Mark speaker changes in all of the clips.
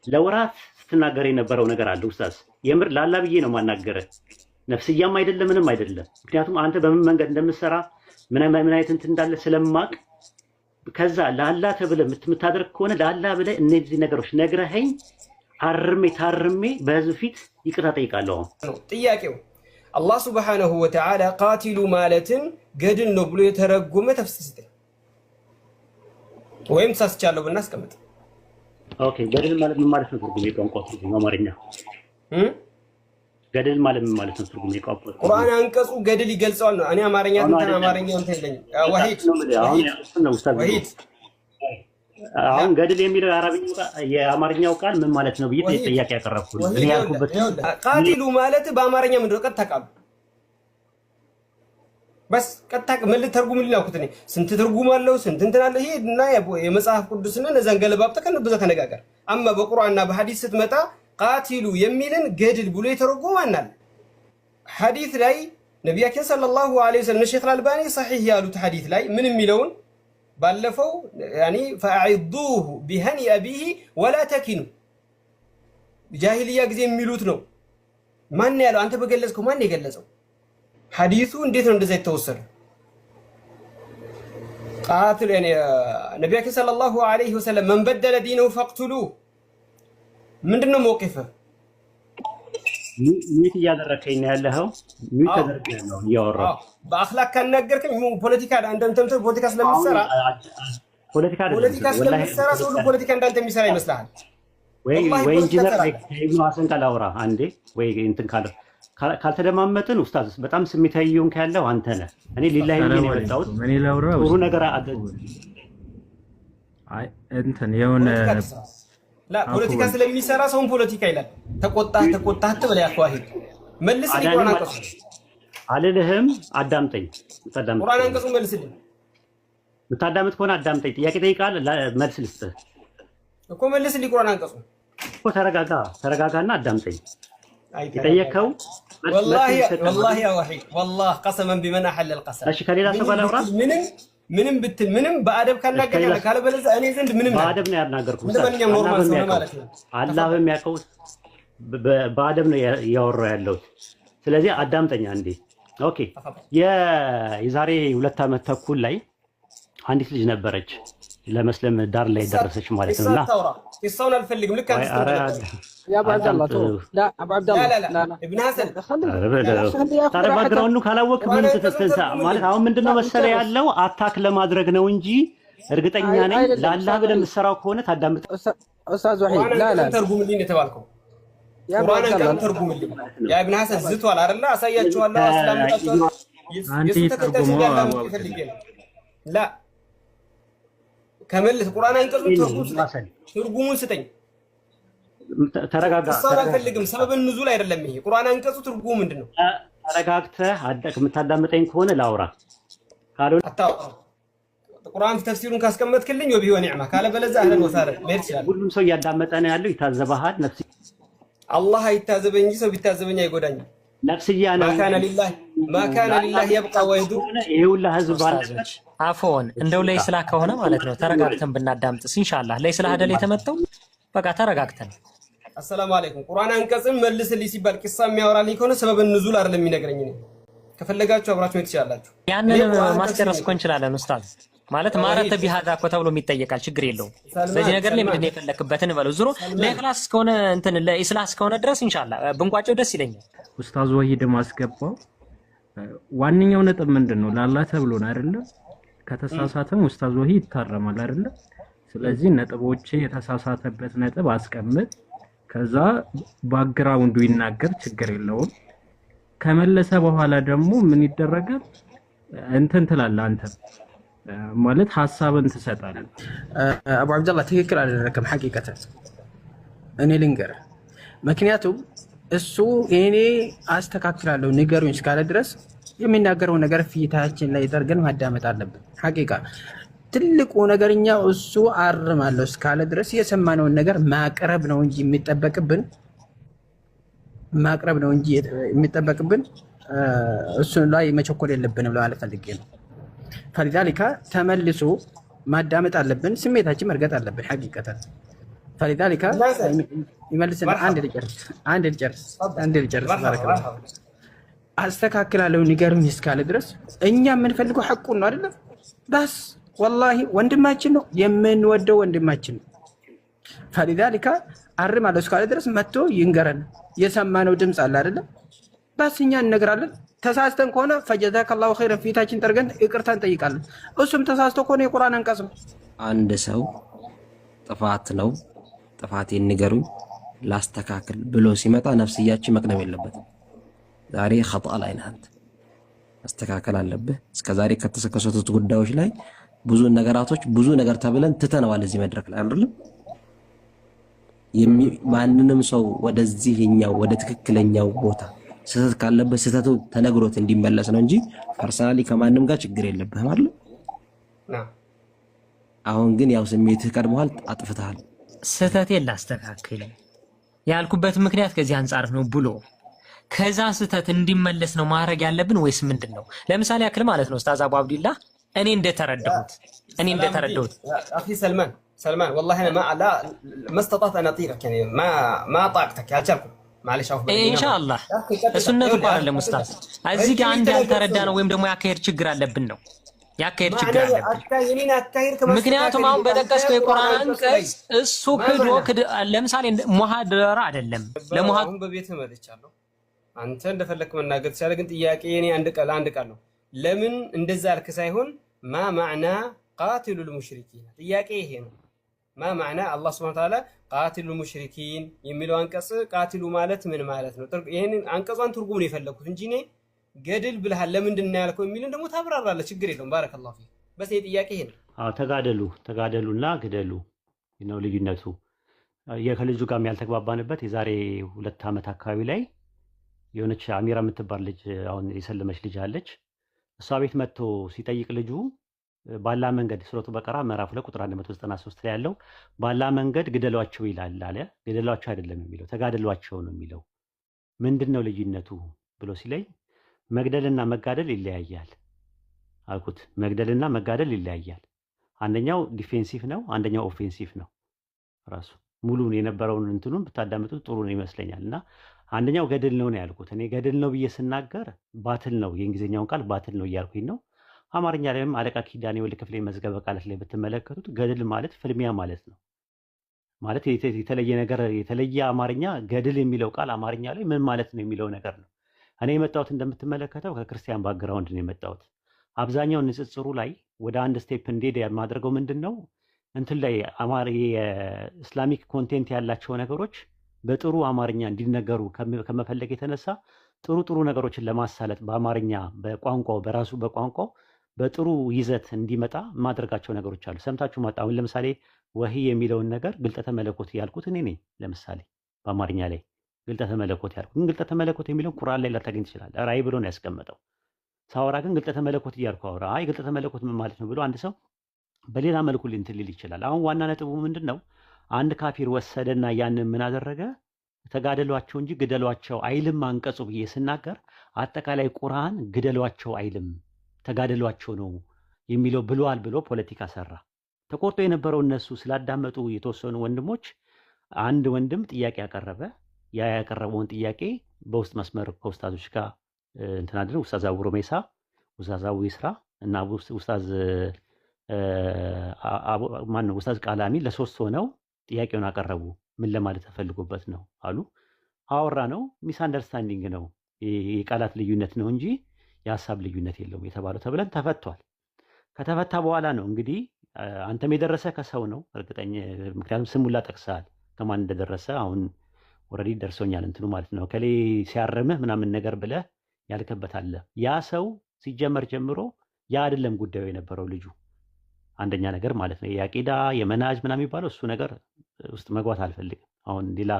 Speaker 1: ለወራት ስትናገር የነበረው ነገር አለ ኡስታዝ። የምር ላላ ብዬ ነው ማናገረ፣ ነፍስያም አይደለም ምንም አይደለም። ምክንያቱም አንተ በምን መንገድ እንደምትሰራ፣ ምን ምን አይነት እንትን እንዳለ ስለማቅ፣ ከዛ ላላ ተብለህ የምታደርግ ከሆነ ላላ ብለህ እነዚህ ነገሮች ነግረኸኝ አርሜ ታርሜ በህዝብ ፊት ይቅርታ ጠይቃለሁ። አሁን
Speaker 2: ነው ጥያቄው። አላህ ሱብሓነሁ ወተዓላ قاتلوا ማለትን ገድል ነው ብሎ የተረጎመ ተፍሲር ስጠኝ፣ ወይም ተሳስቻለሁ ብናስቀምጥ።
Speaker 1: Okay፣ ገድል ማለት ምን ማለት ነው? ትርጉም የቋንቋ ትርጉም አማርኛ ገድል ማለት ምን ማለት ነው? ትርጉም የቋንቋ ትርጉም።
Speaker 2: ቁርአን አንቀጹ ገድል ይገልጸዋል ነው። እኔ አማርኛ
Speaker 1: አሁን
Speaker 2: ትንተና
Speaker 1: አይደለም።
Speaker 2: አማርኛ እንትን የለኝም። ወሂድ።
Speaker 1: ነው የምልህ። አሁን
Speaker 2: ወሂድ።
Speaker 1: እሱን ነው ኡስታዝ።
Speaker 2: ወሂድ።
Speaker 1: አሁን ገድል የሚለው የአረብኛው ቃል የአማርኛው ቃል ምን ማለት ነው ብዬ
Speaker 2: ወሂድ።
Speaker 1: ጥያቄ ያቀረብኩት እኔ
Speaker 2: ወሂድ፣
Speaker 1: ያልኩበት
Speaker 2: ይኸውልህ፣ قاتلوا ማለት በአማርኛ ምንድን ነው? ቀጥታ ቃሉ በስ ቀጥታ ምን ተርጉምልኝ አልኩት። እኔ ስንት ትርጉም አለው፣ ስንት እንትን አለው። ይሄ እና የመጽሐፍ ቅዱስና እነዛን ገለባብጠህ ከእነ በዛ ተነጋገር። አማ በቁርአንና በሐዲስ ስትመጣ قاتلوا የሚልን ገድል ብሎ የተረጎመ ማን አለ? ሐዲስ ላይ ነቢያችን ሰለላሁ ዐለይሂ ወሰለም ሼክ አልባኒ ሰሒህ ያሉት ሐዲስ ላይ ምን የሚለውን ባለፈው ያኒ فأعضوه بهن أبيه ولا تكنوا ጃሂልያ ጊዜ የሚሉት ነው። ማን ያለው? አንተ በገለጽከው ማን የገለጸው? ሐዲሱ እንዴት ነው እንደዛ የተወሰደው? قاتل ነቢያችን ሰለላሁ ዐለይሂ ወሰለም من بدل دينه فاقتلوه ምንድን ነው መውቂፍህ?
Speaker 1: Mute እያደረግከኝ ነው ያለኸው። Mute ተደርገህ ነው እያወራሁ።
Speaker 2: በአኽላቅ ካናገርከኝ ፖለቲካ እንደምተምተ ፖለቲካ ስለምትሰራ
Speaker 1: ፖለቲካ አይደለም።
Speaker 2: ፖለቲካ
Speaker 1: ወላሂ
Speaker 2: ስለምትሰራ ሰው ሁሉ ፖለቲካ እንዳንተ የሚሰራ ይመስልሃል?
Speaker 1: ወይ
Speaker 2: ወላሂ
Speaker 1: ወይ
Speaker 2: ፖለቲካ
Speaker 1: ኢንጂነር
Speaker 2: ትሰራለህ።
Speaker 1: ከኢብኑ ሐሰን ጋር ላውራ አንዴ፣ ወይ እንትን ካለ ካልተደማመጥን ኡስታዝ በጣም ስሜታዊ እየሆንክ ያለው አንተ ነህ። እኔ ሊላሂ ብዬ
Speaker 3: ሰላም
Speaker 1: ነው የመጣሁት።
Speaker 3: አለይኩም። እኔ ላውራ
Speaker 1: ጥሩ
Speaker 3: ኡስታዝ?
Speaker 1: ነገር
Speaker 3: አይ እንትን የሆነ
Speaker 2: ፖለቲካ ትስራ ላ ፖለቲካ
Speaker 3: አፉ
Speaker 2: ስለሚሰራ ሰውን ፖለቲካ ይላል። ተቆጣህ ተቆጣህ አትበል። ያ ዋሂድ መልስልኝ።
Speaker 1: አዳንም
Speaker 2: ቁርአን አንቀጹ
Speaker 1: አልልህም። አዳምጠኝ። የምታዳምጥ
Speaker 2: ቁርአን
Speaker 1: ከሆነ
Speaker 2: አንቀጹ መልስልኝ
Speaker 1: የምታዳምጥ ከሆነ አዳምጠኝ። ጥያቄ ጠይቃል፣ መልስ ልስጥህ
Speaker 2: እኮ መልስልኝ። ቁርአን አንቀጹ
Speaker 1: እኮ። ተረጋጋ፣ ተረጋጋና አዳምጠኝ።
Speaker 2: አይ ተረጋጋ።
Speaker 1: የጠየከው መልስ መልስ
Speaker 2: ወላሂ
Speaker 1: ሊሰጥህ
Speaker 2: ወላሂ ያ ወሒድ ወላሂ ቀሰመን ቢመን አሐለ القسم
Speaker 1: እሺ፣ ከሌላ ሰው ጋር
Speaker 2: ምንም
Speaker 1: ላውራ።
Speaker 2: ብትል ምንም ምንም ብትል ምንም በአደብ ካናገር
Speaker 1: ከሌላ
Speaker 2: ካለበለዚያ እኔ ዘንድ ምንም ናት።
Speaker 1: በአደብ ነው ያናገርኩህ
Speaker 2: እንደ
Speaker 1: ኡስታዝ።
Speaker 2: ማንኛውም
Speaker 1: አላህ
Speaker 2: normal ሰው ነው
Speaker 1: በሚያውቀው
Speaker 2: ማለት ነው።
Speaker 1: አላህ በሚያውቀው በአደብ ነው እያወራሁ ያለሁት። ስለዚህ አዳምጠኛ እንዴ። Okay፣ የዛሬ 2 ዓመት ተኩል ላይ አንዲት ልጅ ነበረች ለመስለም ዳር ላይ ደረሰች ማለት
Speaker 2: ቂሳ
Speaker 1: ነው እና
Speaker 2: አታውራ። ቂሳውን አልፈልግም። ልክ አንተ
Speaker 1: ወይ ኧረ
Speaker 2: ስትል
Speaker 4: يا ابو عبد الله
Speaker 1: አዳምጥ።
Speaker 4: تو لا ابو عبد
Speaker 2: لا
Speaker 4: الله
Speaker 2: لا لا
Speaker 4: لا لا
Speaker 2: ابن ሐሰን
Speaker 4: خلي
Speaker 1: ኧረ በለው።
Speaker 4: خلي ياخذ
Speaker 1: ታዲያ
Speaker 4: راحته።
Speaker 1: Background ኡ ካላወቅ ምን
Speaker 2: ቁርአን አንቀጹን
Speaker 1: ማለት
Speaker 2: ተርጉምልኝ።
Speaker 1: አሁን ምንድነው
Speaker 4: لا
Speaker 1: መሰለ
Speaker 4: ይጨርስ።
Speaker 1: ያለው attack ለማድረግ ነው እንጂ እርግጠኛ ነኝ
Speaker 4: አይደለም
Speaker 1: ለአላህ
Speaker 4: ኡስታዝ
Speaker 1: ብለህ
Speaker 4: ወሒድ
Speaker 1: የምትሰራው ከሆነ ታዳምጥ
Speaker 4: ኡስታዝ ወሒድ
Speaker 2: ቁርአን
Speaker 4: لا لا
Speaker 2: አንቀጹን ተርጉምልኝ ነው የተባልከው።
Speaker 4: يا ابو
Speaker 2: ቁርአን
Speaker 4: عبد
Speaker 2: አንቀጹን
Speaker 4: الله
Speaker 2: ተርጉምልኝ። ያ ኢብን ሐሰን ዝቷል አይደለ? አሳያችኋለሁ፣ አስላምጣችኋለሁ።
Speaker 3: አንዴ
Speaker 2: የሱ ተከታዮች
Speaker 3: ተርጉሞ
Speaker 2: እንዲያዳምጡ
Speaker 3: አቡ
Speaker 2: ፈልጌ ነው። ላ ከመልስ ቁርአን አንቀጹን ትርጉም ስጠኝ፣ ትርጉሙን ስጠኝ።
Speaker 1: ተረጋጋ።
Speaker 2: ቂሳውን አልፈልግም። ሰበብ ንዙል አይደለም ይሄ። ቁርአን አንቀጹ ትርጉሙ ምንድን ነው?
Speaker 1: ተረጋግተህ የምታዳምጠኝ ከሆነ ላውራ፣ ካልሆነ
Speaker 2: አታውራም። ቁርአን ተፍሲሩን ካስቀመጥክልኝ وبها ونعمت፣ ካለበለዚያ أهلا وسهلا መሄድ ትችላለህ።
Speaker 1: ሁሉም ሰው እያዳመጠ ነው ያለው፣ ይታዘበሃል። ነፍስ
Speaker 2: አላህ አይታዘበኝ እንጂ ሰው ቢታዘበኝ አይጎዳኝም።
Speaker 1: ነፍስያ ነው።
Speaker 2: ما كان لله ما كان لله يبقى ويدوم።
Speaker 1: ይሄ ሁላ ህዝብ ባለበት
Speaker 5: ኡስታዞች አፎን እንደው ለይስላህ ከሆነ ማለት ነው ተረጋግተን ብናዳምጥስ ኢንሻአላህ። ለይስላህ አይደል የተመጣው? በቃ ተረጋግተን
Speaker 2: አሰላሙ አለይኩም። ቁርአን አንቀጽን መልስልኝ ሲባል ቂሳ የሚያወራልኝ ከሆነ ሰበብ ንዙል አይደለም የሚነግረኝ። እኔ ከፈለጋችሁ አብራችሁ መሄድ ትችላላችሁ። እኔ
Speaker 5: ያንንም
Speaker 2: ቁርአን
Speaker 5: ማስጨረስ
Speaker 2: ተፍሲር
Speaker 5: እኮ እንችላለን ኡስታዝ። ማለት ማረተ ቢሃዛ እኮ ተብሎ የሚጠየቃል፣ ችግር የለውም።
Speaker 2: ሰልማን
Speaker 5: በዚህ ነገር ላይ
Speaker 2: ሰልማን
Speaker 5: ምንድን ነው የፈለክበትን በለው። ዞሮ
Speaker 2: ሰልማን
Speaker 5: ለኢኽላስ እስከሆነ እንትን ለኢስላህ እስከሆነ ድረስ ኢንሻአላህ ብንቋጨው ደስ ይለኛል።
Speaker 3: ኡስታዝ ወሂድ ማስገባው ዋነኛው ነጥብ ምንድን ነው? ላላህ ተብሎ ነው አይደለ? ከተሳሳተም ኡስታዝ ወሂድ ይታረማል አይደለ? ስለዚህ ነጥቦቼ የተሳሳተበት ነጥብ አስቀምጥ፣ ከዛ background ኡ ይናገር፣ ችግር የለውም። ከመለሰ በኋላ ደግሞ ምን ይደረጋል? እንትን ትላለህ አንተ ማለት ሀሳብን ትሰጣለህ።
Speaker 4: አቡ አብደላህ ትክክል አላደረክም። ሐቂቀተን እኔ ልንገርህ፣ ምክንያቱም እሱ እኔ አስተካክላለሁ ንገሩኝ እስካለ ድረስ የሚናገረውን ነገር ፊታችን ላይ ጠርገን ማዳመጥ አለብን። ሐቂቃ ትልቁ ነገርኛ እሱ አርማለሁ እስካለ ድረስ የሰማነውን ነገር ማቅረብ ነው እንጂ የሚጠበቅብን ማቅረብ ነው እንጂ የሚጠበቅብን እሱ ላይ መቸኮል የለብንም ለማለት ፈልጌ ነው። فلذلك ተመልሶ ማዳመጥ አለብን። ስሜታችን መርገጥ አለብን። ሐቂቀተን فلذلك
Speaker 2: ناصر
Speaker 4: ይመልስና አንድ
Speaker 2: مرحبا
Speaker 4: ልጨርስ፣ አንድ ልጨርስ፣
Speaker 2: تفضل
Speaker 4: አንድ ልጨርስ።
Speaker 2: مرحبا
Speaker 4: بارك الله
Speaker 2: مرحبا
Speaker 4: አስተካክላለሁ ንገሩኝ እስካለ ድረስ እኛ የምንፈልገው ሐቁን ነው አይደለም? بس والله ወንድማችን ነው የምንወደው ወንድማችን ነው። فلذلك አርማለሁ እስካለ ድረስ መጥቶ ይንገረን። የሰማነው ድምፅ አለ አይደለም? بس እኛ እንነግራለን። ተሳስተን ከሆነ فجزاك الله خيرا ፊታችን ጠርገን ይቅርታ እንጠይቃለን። እሱም ተሳስቶ ከሆነ የቁርአን አንቀጽ ነው።
Speaker 6: አንድ ሰው ጥፋት ነው ጥፋቴን ንገሩኝ ላስተካክል ብሎ ሲመጣ ነፍስያችን መቅደም የለበትም። ዛሬ خطأ ላይ ነህ አንተ፣ ማስተካከል አለብህ። እስከ ዛሬ ከተከሰቱት ጉዳዮች ላይ ብዙ ነገራቶች ብዙ ነገር ተብለን ትተነዋል እዚህ መድረክ ላይ አይደለም። ማንንም ሰው ወደዚህኛው ወደ ትክክለኛው ቦታ ስህተት ካለበት ስህተቱ ተነግሮት እንዲመለስ ነው እንጂ personally ከማንም ጋር ችግር የለብህም አይደል?
Speaker 2: نعم
Speaker 6: አሁን ግን ያው ስሜትህ ቀድሞሃል፣ አጥፍተሃል።
Speaker 5: ስህተቴን ላስተካክል ያልኩበት ምክንያት ከዚህ አንጻር ነው ብሎ ከዛ ስህተት እንዲመለስ ነው ማድረግ ያለብን ወይስ ምንድን ነው? ለምሳሌ ያክል ማለት ነው ኡስታዝ አቡ አብዲላህ እኔ እንደተረዳሁት እኔ
Speaker 2: سلام الدين
Speaker 5: እንደተረዳሁት
Speaker 2: يا اخي سلمان سلمان والله انا ما لا ما استطعت ان اطيقك يعني ما طاقتك አልቻልኩም معلش አውፍ በለኝ
Speaker 5: ኢንሻአላህ
Speaker 2: يا اخي ቀጥታ
Speaker 5: እሱነቱ እኮ
Speaker 2: ይኸውልህ
Speaker 5: አይደለም ኡስታዝ፣ እዚህ ጋር
Speaker 2: ረጅም
Speaker 5: አንድ
Speaker 2: የተናገር ሰው
Speaker 5: ያልተረዳ ነው
Speaker 2: ነው
Speaker 5: ወይም ደግሞ ያካሄድ ችግር አለብን ነው ያካሄድ ችግር
Speaker 2: معنى
Speaker 5: አለብን።
Speaker 2: የኔን አካሄድ
Speaker 5: ምክንያቱም
Speaker 2: ከማስተካከል
Speaker 5: አሁን
Speaker 2: ይልቅ አንተ
Speaker 5: በጠቀስከው
Speaker 2: ቁርአን
Speaker 5: የቁርአን
Speaker 2: አንቀጽ ላይ
Speaker 5: አንቀጽ እሱ
Speaker 2: ما
Speaker 5: ክዶ
Speaker 2: معنى
Speaker 5: ክድ ለምሳሌ ሙሃደራ አይደለም ለሙሃ
Speaker 2: አሁን በቤትህ መጥቻለሁ። አንተ እንደፈለክ መናገር ትችላለህ። ግን ጥያቄ የኔ አንድ ቃል ነው። ለምን እንደዛ አልክ ሳይሆን ما معنى قاتلوا المشركين ጥያቄ ይሄ ነው። ما معنى አላህ سبحانه وتعالى قاتلوا المشركين የሚለው አንቀጽ قاتلوا ማለት ምን ማለት ነው? ይሄንን አንቀጿን ትርጉም ነው የፈለኩት እንጂ እኔ ገድል ብልሃል ለምንድን ነው ያልከው የሚልን ደግሞ ታብራራለህ። ችግር የለውም። بارك الله فيك። بس ይሄ ጥያቄ ይሄ ነው።
Speaker 1: አዎ፣ ተጋደሉ ተጋደሉና ግደሉ ነው ልዩነቱ። ከልጁ ጋርም ያልተግባባንበት የዛሬ 2 ዓመት አካባቢ ላይ የሆነች አሚራ የምትባል ልጅ አሁን የሰለመች ልጅ አለች። እሷ ቤት መጥቶ ሲጠይቅ ልጁ ባላ መንገድ ሱረቱ በቀራ ምዕራፍ 2 ቁጥር 193 ላይ ያለው ባላ መንገድ ግደሏቸው ይላል አለ። ግደሏቸው አይደለም የሚለው ተጋደሏቸው ነው የሚለው። ምንድን ነው ልዩነቱ ብሎ ሲለኝ መግደልና መጋደል ይለያያል አልኩት። መግደልና መጋደል ይለያያል። አንደኛው defensive ነው፣ አንደኛው offensive ነው። ራሱ ሙሉን የነበረውን እንትኑን ብታዳምጡት ጥሩ ነው ይመስለኛል። እና አንደኛው ገድል ነው ነው ያልኩት። እኔ ገድል ነው ብዬ ስናገር battle ነው፣ የእንግሊዝኛውን ቃል battle ነው እያልኩኝ ነው። አማርኛ ላይም አለቃ ኪዳኔ ወልደ ክፍሌ መዝገበ ቃላት ላይ ብትመለከቱት ገድል ማለት ፍልሚያ ማለት ነው። ማለት የተለየ ነገር የተለየ አማርኛ ገድል የሚለው ቃል አማርኛ ላይ ምን ማለት ነው የሚለው ነገር ነው። እኔ የመጣሁት እንደምትመለከተው ከክርስቲያን background ነው የመጣሁት። አብዛኛው ንጽጽሩ ላይ ወደ አንድ step እንዲሄድ የማደርገው ምንድን ነው እንትን ላይ የ Islamic content ያላቸው ነገሮች በጥሩ አማርኛ እንዲነገሩ ከመፈለግ የተነሳ ጥሩ ጥሩ ነገሮችን ለማሳለጥ በአማርኛ በቋንቋው በራሱ በቋንቋው በጥሩ ይዘት እንዲመጣ ማድረጋቸው ነገሮች አሉ። ሰምታችሁ ማጣ አሁን ለምሳሌ ወህይ የሚለውን ነገር ግልጠተ መለኮት ያልኩት እኔ ነኝ። ለምሳሌ በአማርኛ ላይ ግልጠተ መለኮት ያልኩት ግን ግልጠተ መለኮት የሚለውን ቁርአን ላይ ላታገኝ ትችላለህ። ራእይ ብሎ ነው ያስቀመጠው። ሳወራ ግን ግልጠተ መለኮት እያልኩ አወራ። አይ ግልጠተ መለኮት ምን ማለት ነው ብሎ አንድ ሰው በሌላ መልኩ እንትን ሊል ይችላል። አሁን ዋና ነጥቡ ምንድን ነው? አንድ ካፊር ወሰደና ያንን ምን አደረገ? ተጋደሏቸው እንጂ ግደሏቸው አይልም አንቀጹ ብዬ ስናገር አጠቃላይ ቁርአን ግደሏቸው አይልም ተጋደሏቸው ነው የሚለው ብሏል ብሎ ፖለቲካ ሰራ። ተቆርጦ የነበረው እነሱ ስላዳመጡ የተወሰኑ ወንድሞች አንድ ወንድም ጥያቄ ያቀረበ ያ ያቀረበውን ጥያቄ በውስጥ መስመር ከኡስታዞች ጋር እንትን አድርገው ኡስታዝ አቡ ሮሜሳ፣ ኡስታዝ አቡ ይስራ እና ኡስታዝ ማነው ኡስታዝ ቃላሚ ለሶስት ሆነው ጥያቄውን አቀረቡ። ምን ለማለት ተፈልጎበት ነው አሉ። አወራ ነው misunderstanding ነው የቃላት ልዩነት ነው እንጂ የሀሳብ ልዩነት የለውም የተባለው ተብለን ተፈቷል። ከተፈታ በኋላ ነው እንግዲህ አንተም የደረሰ ከሰው ነው እርግጠኛ፣ ምክንያቱም ስሙላ ጠቅሰሃል ከማን እንደደረሰ አሁን already ደርሶኛል እንትኑ ማለት ነው። ከሌ ሲያርምህ ምናምን ነገር ብለህ ያልከበት አለ። ያ ሰው ሲጀመር ጀምሮ ያ አይደለም ጉዳዩ የነበረው ልጁ አንደኛ ነገር ማለት ነው። የአቂዳ የመናጅ ምናምን የሚባለው እሱ ነገር ውስጥ መግባት አልፈልግም። አሁን ሌላ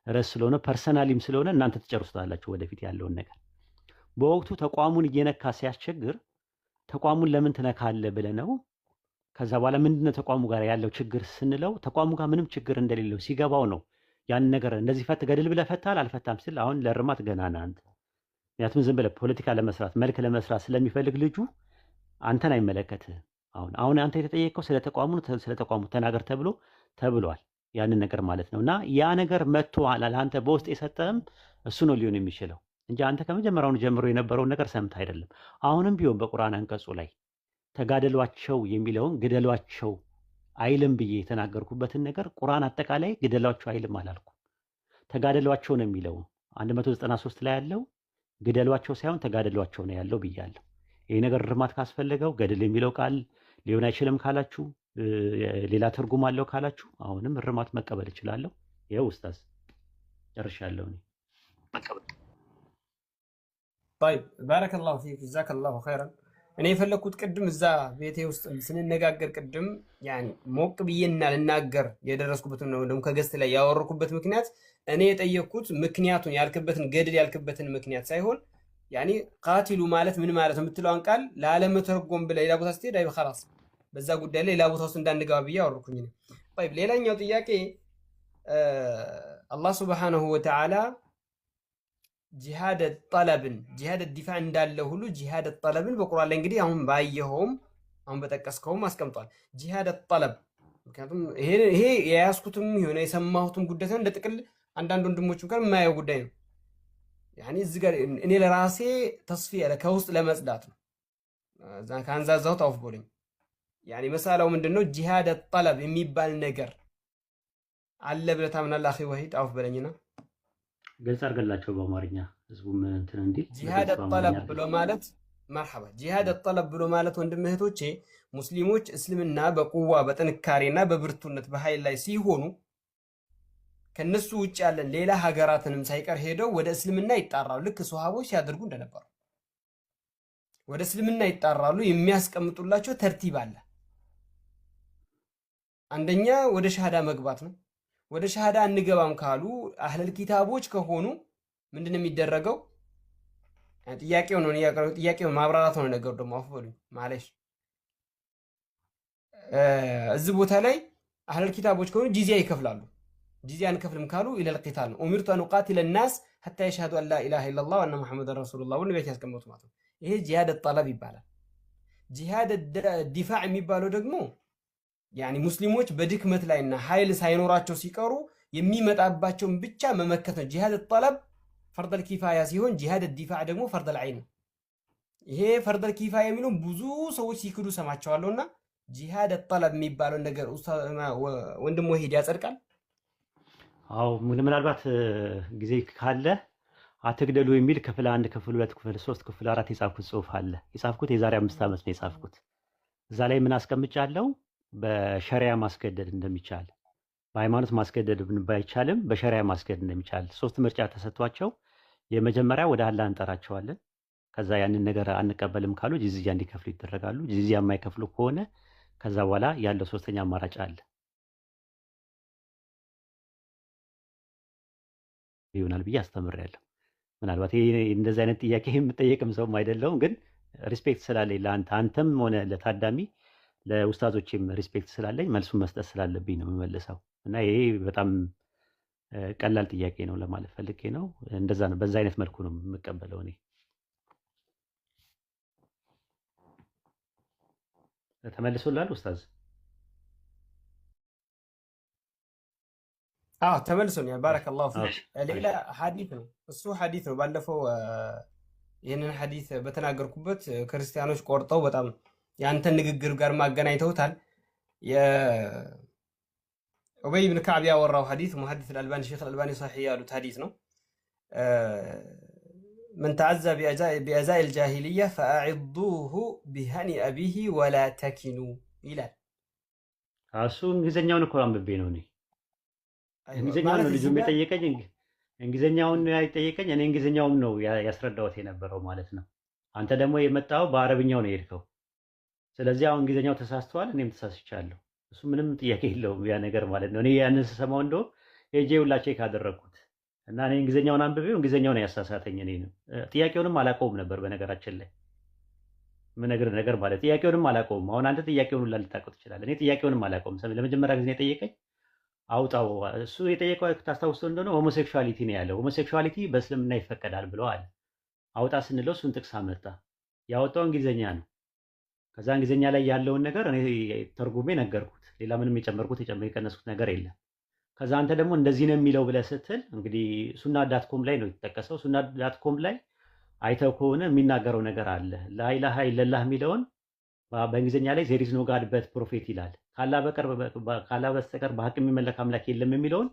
Speaker 1: ርዕስ ስለሆነ personally ም ስለሆነ እናንተ ትጨርሱታላችሁ ወደፊት ያለውን ነገር። በወቅቱ ተቋሙን እየነካ ሲያስቸግር ተቋሙን ለምን ትነካለህ ብለህ ነው። ከዛ በኋላ ምንድነው ተቋሙ ጋር ያለው ችግር ስንለው ተቋሙ ጋር ምንም ችግር እንደሌለው ሲገባው ነው ያን ነገር እንደዚህ ፈት ገድል ብለህ ፈታል አልፈታም ስል አሁን ለእርማት ገና ነህ አንተ። ምክንያቱም ዝም ብለህ ፖለቲካ ለመስራት መልክ ለመስራት ስለሚፈልግ ልጁ አንተን አይመለከትህም። አሁን አሁን አንተ የተጠየቀው ስለ ተቋሙ ነው፣ ስለ ተቋሙ ተናገር ተብሎ ተብሏል። ያንን ነገር ማለት ነው። እና ያ ነገር መጥቶ ለአንተ በውስጥ የሰጠህም እሱ ነው ሊሆን የሚችለው እንጂ አንተ ከመጀመሪያውኑ ጀምሮ የነበረውን ነገር ሰምተህ አይደለም። አሁንም ቢሆን በቁርአን አንቀጹ ላይ ተጋደሏቸው የሚለውን ግደሏቸው አይልም ብዬ የተናገርኩበትን ነገር ቁርአን አጠቃላይ ግደሏቸው አይልም አላልኩም። ተጋደሏቸው ነው የሚለው። 193 ላይ ያለው ግደሏቸው ሳይሆን ተጋደሏቸው ነው ያለው ብያለሁ። ይህ ነገር እርማት ካስፈለገው ገድል የሚለው ቃል ሊሆን አይችልም ካላችሁ፣ ሌላ ትርጉም አለው ካላችሁ አሁንም እርማት መቀበል እችላለሁ። ይኸው ኡስታዝ ጨርሻለሁ እኔ።
Speaker 2: طيب بارك الله فيك جزاك الله خيرا። እኔ የፈለግኩት ቅድም እዛ ቤቴ ውስጥ ስንነጋገር ቅድም يعني ሞቅ ብዬና ልናገር የደረስኩበት ነው ደግሞ ከ guest ላይ ያወረኩበት ምክንያት እኔ የጠየቅኩት ምክንያቱን ያልክበትን ገድል ያልክበትን ምክንያት ሳይሆን يعني قاتلوا ማለት ምን ማለት ነው የምትለዋን ቃል ላለመተርጎም ብለህ ሌላ ቦታ ስትሄድ አይ خلاص በዛ ጉዳይ ላይ ሌላ ቦታ ውስጥ እንዳንገባ ብዬ አወረኩኝ እኔ። طيب ሌላኛው ጥያቄ አላህ سبحانه وتعالى جهاد طلب ን جهاد دفاع እንዳለ ሁሉ جهاد طلب ን በቁርአን ላይ እንግዲህ አሁን ባየኸውም አሁን በጠቀስከውም አስቀምጧል። جهاد طلب ምክንያቱም ይሄ የያዝኩትም የሆነ የሰማሁትም ጉዳይ ሳይሆን እንደ ጥቅል አንዳንድ ወንድሞችም ጋር የማየው ጉዳይ ነው። يعني እዚህ ጋር እኔ ለራሴ تصفية ከውስጥ ለመጽዳት ነው። እዛ ካንዛዛሁት አውፍ በሉኝ። يعني መሳላው ምንድን ነው? جهاد طلب የሚባል ነገር አለ ብለህ ታምናለህ? أخي ወሂድ አውፍ በለኝና
Speaker 1: ግልጽ አድርገላቸው በአማርኛ ህዝቡም እንትን እንዲል
Speaker 2: ጂሃድ
Speaker 1: በግልጽ በአማርኛ
Speaker 2: ጠለብ
Speaker 1: አድርገን።
Speaker 2: ብሎ ማለት مرحبا جهاد طلب ብሎ ማለት ወንድም እህቶቼ ሙስሊሞች እስልምና በ قوة በጥንካሬና በብርቱነት በኃይል ላይ ሲሆኑ ከነሱ ውጭ ያለን ሌላ ሀገራትንም ሳይቀር ሄደው ወደ እስልምና ይጣራሉ። ልክ ሶሃቦች ሲያደርጉ እንደነበሩ ወደ እስልምና ይጣራሉ። የሚያስቀምጡላቸው ترتيب አለ። አንደኛ ወደ ሻሃዳ መግባት ነው። ወደ ሻሃዳ አንገባም ካሉ አህለል ኪታቦች ከሆኑ ምንድን ነው የሚደረገው? ጥያቄው ነው ጥያቄው ማብራራት ነው ነገሩ። ደግሞ አፉ በሉኝ معليش። እዚህ ቦታ ላይ አህለል ኪታቦች ከሆኑ ጂዚያ ይከፍላሉ። ጂዚያ አንከፍልም ካሉ إلى القتال ነው። أمرت أن أقاتل الناس حتى يشهدوا أن لا إله إلا الله وأن محمدا رسول الله ብሎ ነቢያችን ያስቀመጡ ማለት ነው። ይሄ جهاد طلب ይባላል። جهاد دفاع የሚባለው ደግሞ يعني ሙስሊሞች በድክመት ላይና ኃይል ሳይኖራቸው ሲቀሩ የሚመጣባቸውን ብቻ መመከት ነው። جهاد طلب فرض الكفاية ሲሆን جهاد دفاع ደግሞ فرض العين ነው። ይሄ فرض الكفاية የሚለውን ብዙ ሰዎች ሲክዱ ሰማቸዋለሁና جهاد طلب የሚባለውን ነገር ወንድም ወሂድ ያጸድቃል።
Speaker 1: አዎ ምናልባት ጊዜ ካለ አትግደሉ የሚል ክፍል 1፣ ክፍል 2፣ ክፍል 3፣ ክፍል 4 የጻፍኩት ጽሁፍ አለ። የጻፍኩት የዛሬ 5 ዓመት ነው የጻፍኩት። እዛ ላይ ምን አስቀምጫለሁ? በሸሪያ ማስገደድ እንደሚቻል፣ በሃይማኖት ማስገደድ ባይቻልም በሸሪያ ማስገደድ እንደሚቻል ሶስት ምርጫ ተሰጥቷቸው፣ የመጀመሪያ ወደ አላህ እንጠራቸዋለን። ከዛ ያንን ነገር አንቀበልም ካሉ ጂዝያ እንዲከፍሉ ይደረጋሉ። ጂዝያ የማይከፍሉ ከሆነ ከዛ በኋላ ያለው ሶስተኛ አማራጭ አለ ይሆናል ብዬ አስተምሬያለሁ። ምናልባት ይሄ እንደዚህ አይነት ጥያቄ የምጠየቅም ሰውም አይደለሁም፣ ግን respect ስላለኝ ለአንተ አንተም ሆነ ለታዳሚ ለኡስታዞቼም respect ስላለኝ መልሱን መስጠት ስላለብኝ ነው የምመልሰው። እና ይሄ በጣም ቀላል ጥያቄ ነው ለማለት ፈልጌ ነው። እንደዛ ነው፣ በዛ አይነት መልኩ ነው የምቀበለው እኔ። ተመልሶልሃል ኡስታዝ?
Speaker 2: አዎ ተመልሶኛል። بارك الله فيك። ሌላ ሐዲስ ነው እሱ ሐዲስ ነው። ባለፈው ይህንን ሐዲስ በተናገርኩበት ክርስቲያኖች ቆርጠው በጣም የአንተን ንግግር ጋር ማገናኝተውታል። የኡበይ ብን ከዕብ ያወራው ሐዲስ ሙሐዲስ አልባኒ ሼክ አልባኒ صحيح ያሉት ሐዲስ ነው። من تعزى بعزاء الجاهلية فأعضوه بهنئ به ولا تكنوا ይላል።
Speaker 1: እሱ እንግሊዝኛውን እኮ አንብቤ ነው እኔ።
Speaker 2: أيوه
Speaker 1: እንግሊዝኛውን
Speaker 2: ማለት
Speaker 1: ነው
Speaker 2: እዚህ
Speaker 1: ልጁም
Speaker 2: ጋር
Speaker 1: የጠየቀኝ፣ እንግሊዝኛውን ነው የጠየቀኝ። እኔ እንግሊዝኛውም ነው ያስረዳሁት የነበረው ማለት ነው። አንተ ደግሞ የመጣው በአረብኛው ነው የሄድከው። ስለዚህ አሁን እንግሊዝኛው ተሳስተዋል፣ እኔም ተሳስቻለሁ። እሱ ምንም ጥያቄ የለውም ያ ነገር ማለት ነው። እኔ ያንን ስሰማው እንደውም ሄጄ ሁላ check አደረግኩት እና እኔ እንግሊዝኛውን አንብቤው እንግሊዝኛውን ያሳሳተኝ እኔ ነው። ጥያቄውንም አላውቀውም ነበር በነገራችን ላይ ምነግርህ ነገር ማለት ጥያቄውንም አላውቀውም። አሁን አንተ ጥያቄውን ሁላ ልታውቀው ትችላለህ። እኔ ጥያቄውንም አላውቀውም። ለመጀመሪያ ጊዜ የጠየቀኝ አውጣው። እሱ የጠየቀው ታስታውሰው እንደሆነ homosexuality ነው ያለው። Homosexuality በእስልምና ይፈቀዳል ብለዋል። አውጣ ስንለው እሱን ጥቅስ አመጣ። ያወጣው እንግሊዝኛ ነው። ከዛ እንግሊዝኛ ላይ ያለውን ነገር እኔ ተርጉሜ ነገርኩት። ሌላ ምንም የጨመርኩት የቀነስኩት ነገር የለም። ከዛ አንተ ደግሞ እንደዚህ ነው የሚለው ብለህ ስትል እንግዲህ ሱና.com ላይ ነው የተጠቀሰው። ሱና.com ላይ አይተው ከሆነ የሚናገረው ነገር አለ። ላኢላሃ ኢለላህ የሚለውን በእንግሊዝኛ ላይ "There is no God but prophet" ይላል። ካላህ በስተቀር በሀቅ የሚመለክ አምላክ የለም የሚለውን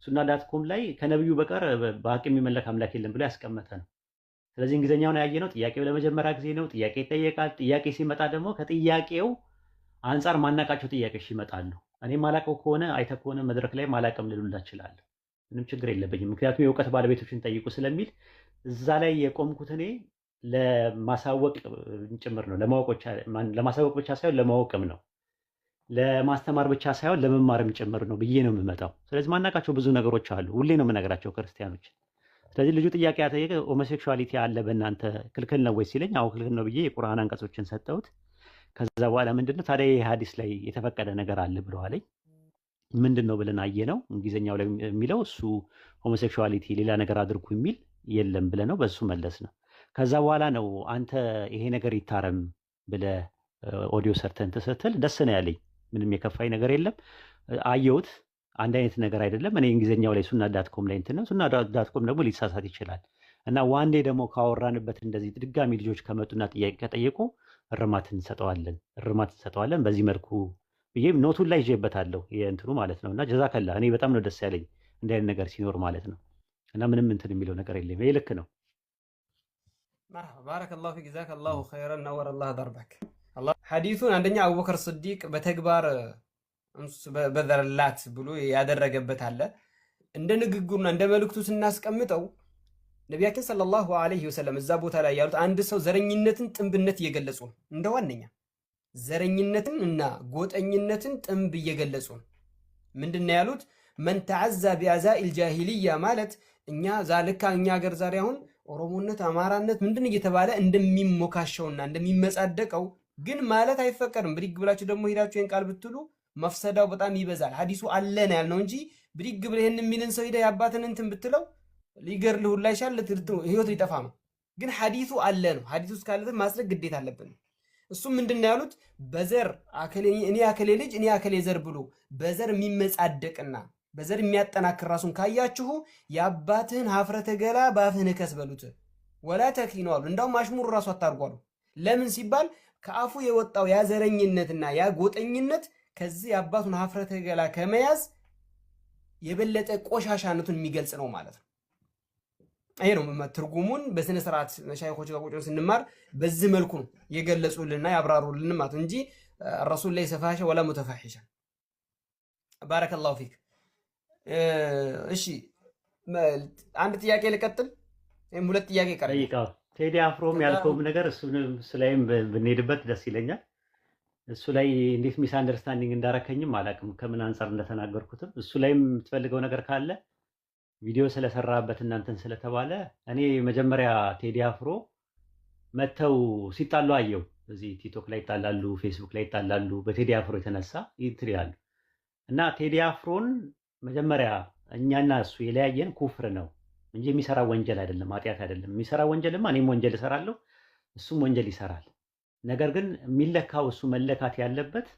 Speaker 1: ሱና.com ላይ ከነብዩ በቀር በሀቅ የሚመለክ አምላክ የለም ብሎ ያስቀመጠ ነው። ስለዚህ እንግሊዝኛውን ያየነው ጥያቄው ለመጀመሪያ ጊዜ ነው። ጥያቄ ይጠየቃል። ጥያቄ ሲመጣ ደግሞ ከጥያቄው አንጻር ማናቃቸው ጥያቄዎች ይመጣሉ። እኔ ማላቀው ከሆነ፣ አይተህ ከሆነ መድረክ ላይ ማላቀም ልሉላ እችላለሁ። ምንም ችግር የለብኝም። ምክንያቱም የእውቀት ባለቤቶችን ጠይቁ ስለሚል እዛ ላይ የቆምኩት እኔ ለማሳወቅ ጭምር ነው። ለማሳወቅ ብቻ ሳይሆን ለማወቅም ነው። ለማስተማር ብቻ ሳይሆን ለመማርም ጭምር ነው ብዬ ነው የምመጣው። ስለዚህ ማናቃቸው ብዙ ነገሮች አሉ። ሁሌ ነው የምነግራቸው ክርስቲያኖች። ስለዚህ ልጁ ጥያቄ ያጠየቀ homosexuality አለ በእናንተ ክልክል ነው ወይ ሲለኝ፣ አዎ ክልክል ነው ብዬ የቁርአን አንቀጾችን ሰጠሁት። ከዛ በኋላ ምንድነው ታዲያ ይህ ሀዲስ ላይ የተፈቀደ ነገር አለ ብሎ አለኝ። ምንድን ነው ብለን አየነው። እንግሊዝኛው ላይ የሚለው እሱ homosexuality ሌላ ነገር አድርጉ የሚል የለም ብለህ ነው በሱ መለስ ነው። ከዛ በኋላ ነው አንተ ይሄ ነገር ይታረም ብለህ ኦዲዮ ሰርተህ እንትን ስትል ደስ ነው ያለኝ። ምንም የከፋኝ ነገር የለም። አየሁት። አንድ አይነት ነገር አይደለም። እኔ እንግሊዝኛው ላይ ሱና.com ላይ እንትን ነው። ሱና.com ደግሞ ሊሳሳት ይችላል እና one day ደግሞ ካወራንበት እንደዚህ ድጋሚ ልጆች ከመጡና ጥያቄ ከጠየቁ እርማት እንሰጠዋለን፣ እርማት እንሰጠዋለን። በዚህ መልኩ ብዬ note ኡን ላይ ይዤበታለሁ የእንትኑ ማለት ነው። እና ጀዛከላ፣ እኔ በጣም ነው ደስ ያለኝ እንዲህ አይነት ነገር ሲኖር ማለት ነው። እና ምንም እንትን የሚለው ነገር የለም። ይሄ ልክ ነው።
Speaker 2: መርሐባ፣ ባረከላሁ ፊክ፣ ጀዛከላሁ ኸይረን፣ ነወረ አላህ ደርበክ። ሐዲሱን አንደኛ አቡበከር ስዲቅ በተግባር በዘረላት ብሎ ያደረገበት አለ። እንደ ንግግሩና እንደ መልእክቱ ስናስቀምጠው ነቢያችን ሰለላሁ ዐለይሂ ወሰለም እዛ ቦታ ላይ ያሉት አንድ ሰው ዘረኝነትን ጥንብነት እየገለጹ ነው። እንደ ዋነኛ ዘረኝነትን እና ጎጠኝነትን ጥንብ እየገለጹ ነው። ምንድን ነው ያሉት? መን ተዓዛ ቢአዛኢል ጃሂልያ ማለት እኛ ዛልካ እኛ ሀገር ዛሬ አሁን ኦሮሞነት፣ አማራነት ምንድን እየተባለ እንደሚሞካሸውና እንደሚመጻደቀው ግን ማለት አይፈቀድም። ብድግ ብላችሁ ደግሞ ሄዳችሁ ይህን ቃል ብትሉ መፍሰዳው በጣም ይበዛል። ሀዲሱ አለ ነው ያልነው እንጂ ብድግ ብለህ ይህን የሚልን ሰው ሄደህ የአባትን እንትን ብትለው ሊገድልህ ሁላ ይሻል፣ ህይወት ሊጠፋ ነው። ግን ሀዲሱ አለ ነው። ሀዲሱ እስካለ ማጽደቅ ግዴታ አለብን። እሱም ምንድን ነው ያሉት? በዘር እኔ አከሌ ልጅ፣ እኔ አከሌ ዘር ብሎ በዘር የሚመጻደቅና በዘር የሚያጠናክር ራሱን ካያችሁ የአባትህን ሀፍረተ ገላ በአፍህ ንከስ በሉት። ወላ ተክሊኑ አሉ። እንዳውም አሽሙሩ ራሱ አታርጉ አሉ። ለምን ሲባል ከአፉ የወጣው ያ ዘረኝነትና ያ ጎጠኝነት ከዚህ የአባቱን ሀፍረተ ገላ ከመያዝ የበለጠ ቆሻሻነቱን የሚገልጽ ነው ማለት ነው። ይሄ ነው ትርጉሙን። በስነ ስርዓት መሻይኾች ጋር ቁጭ ስንማር በዚህ መልኩ ነው የገለጹልንና ያብራሩልን ማለት እንጂ ረሱል ለይሰ ፋሒሻ ወላ ሙተፋሒሻ። ባረከላሁ ፊክ። እሺ፣ አንድ ጥያቄ ልቀጥል፣ ወይም ሁለት ጥያቄ ቀረኝ።
Speaker 1: ጠይቀው። ቴዲ አፍሮም ያልከውም ነገር እሱ ላይም ብንሄድበት ደስ ይለኛል። እሱ ላይ እንዴት misunderstanding እንዳረከኝም አላውቅም፣ ከምን አንጻር እንደተናገርኩትም። እሱ ላይም የምትፈልገው ነገር ካለ ቪዲዮ ስለሰራበት እናንተን ስለተባለ እኔ መጀመሪያ ቴዲ አፍሮ መተው ሲጣሉ አየው። እዚህ ቲክቶክ ላይ ይጣላሉ፣ ፌስቡክ ላይ ይጣላሉ። በቴዲ አፍሮ የተነሳ እንትን ይላሉ እና ቴዲ አፍሮን መጀመሪያ እኛና እሱ የለያየን ኩፍር ነው እንጂ የሚሰራ ወንጀል አይደለም፣ ኃጢአት አይደለም። የሚሰራ ወንጀልማ እኔም ወንጀል እሰራለሁ፣ እሱም ወንጀል ይሰራል። ነገር ግን የሚለካው እሱ መለካት ያለበት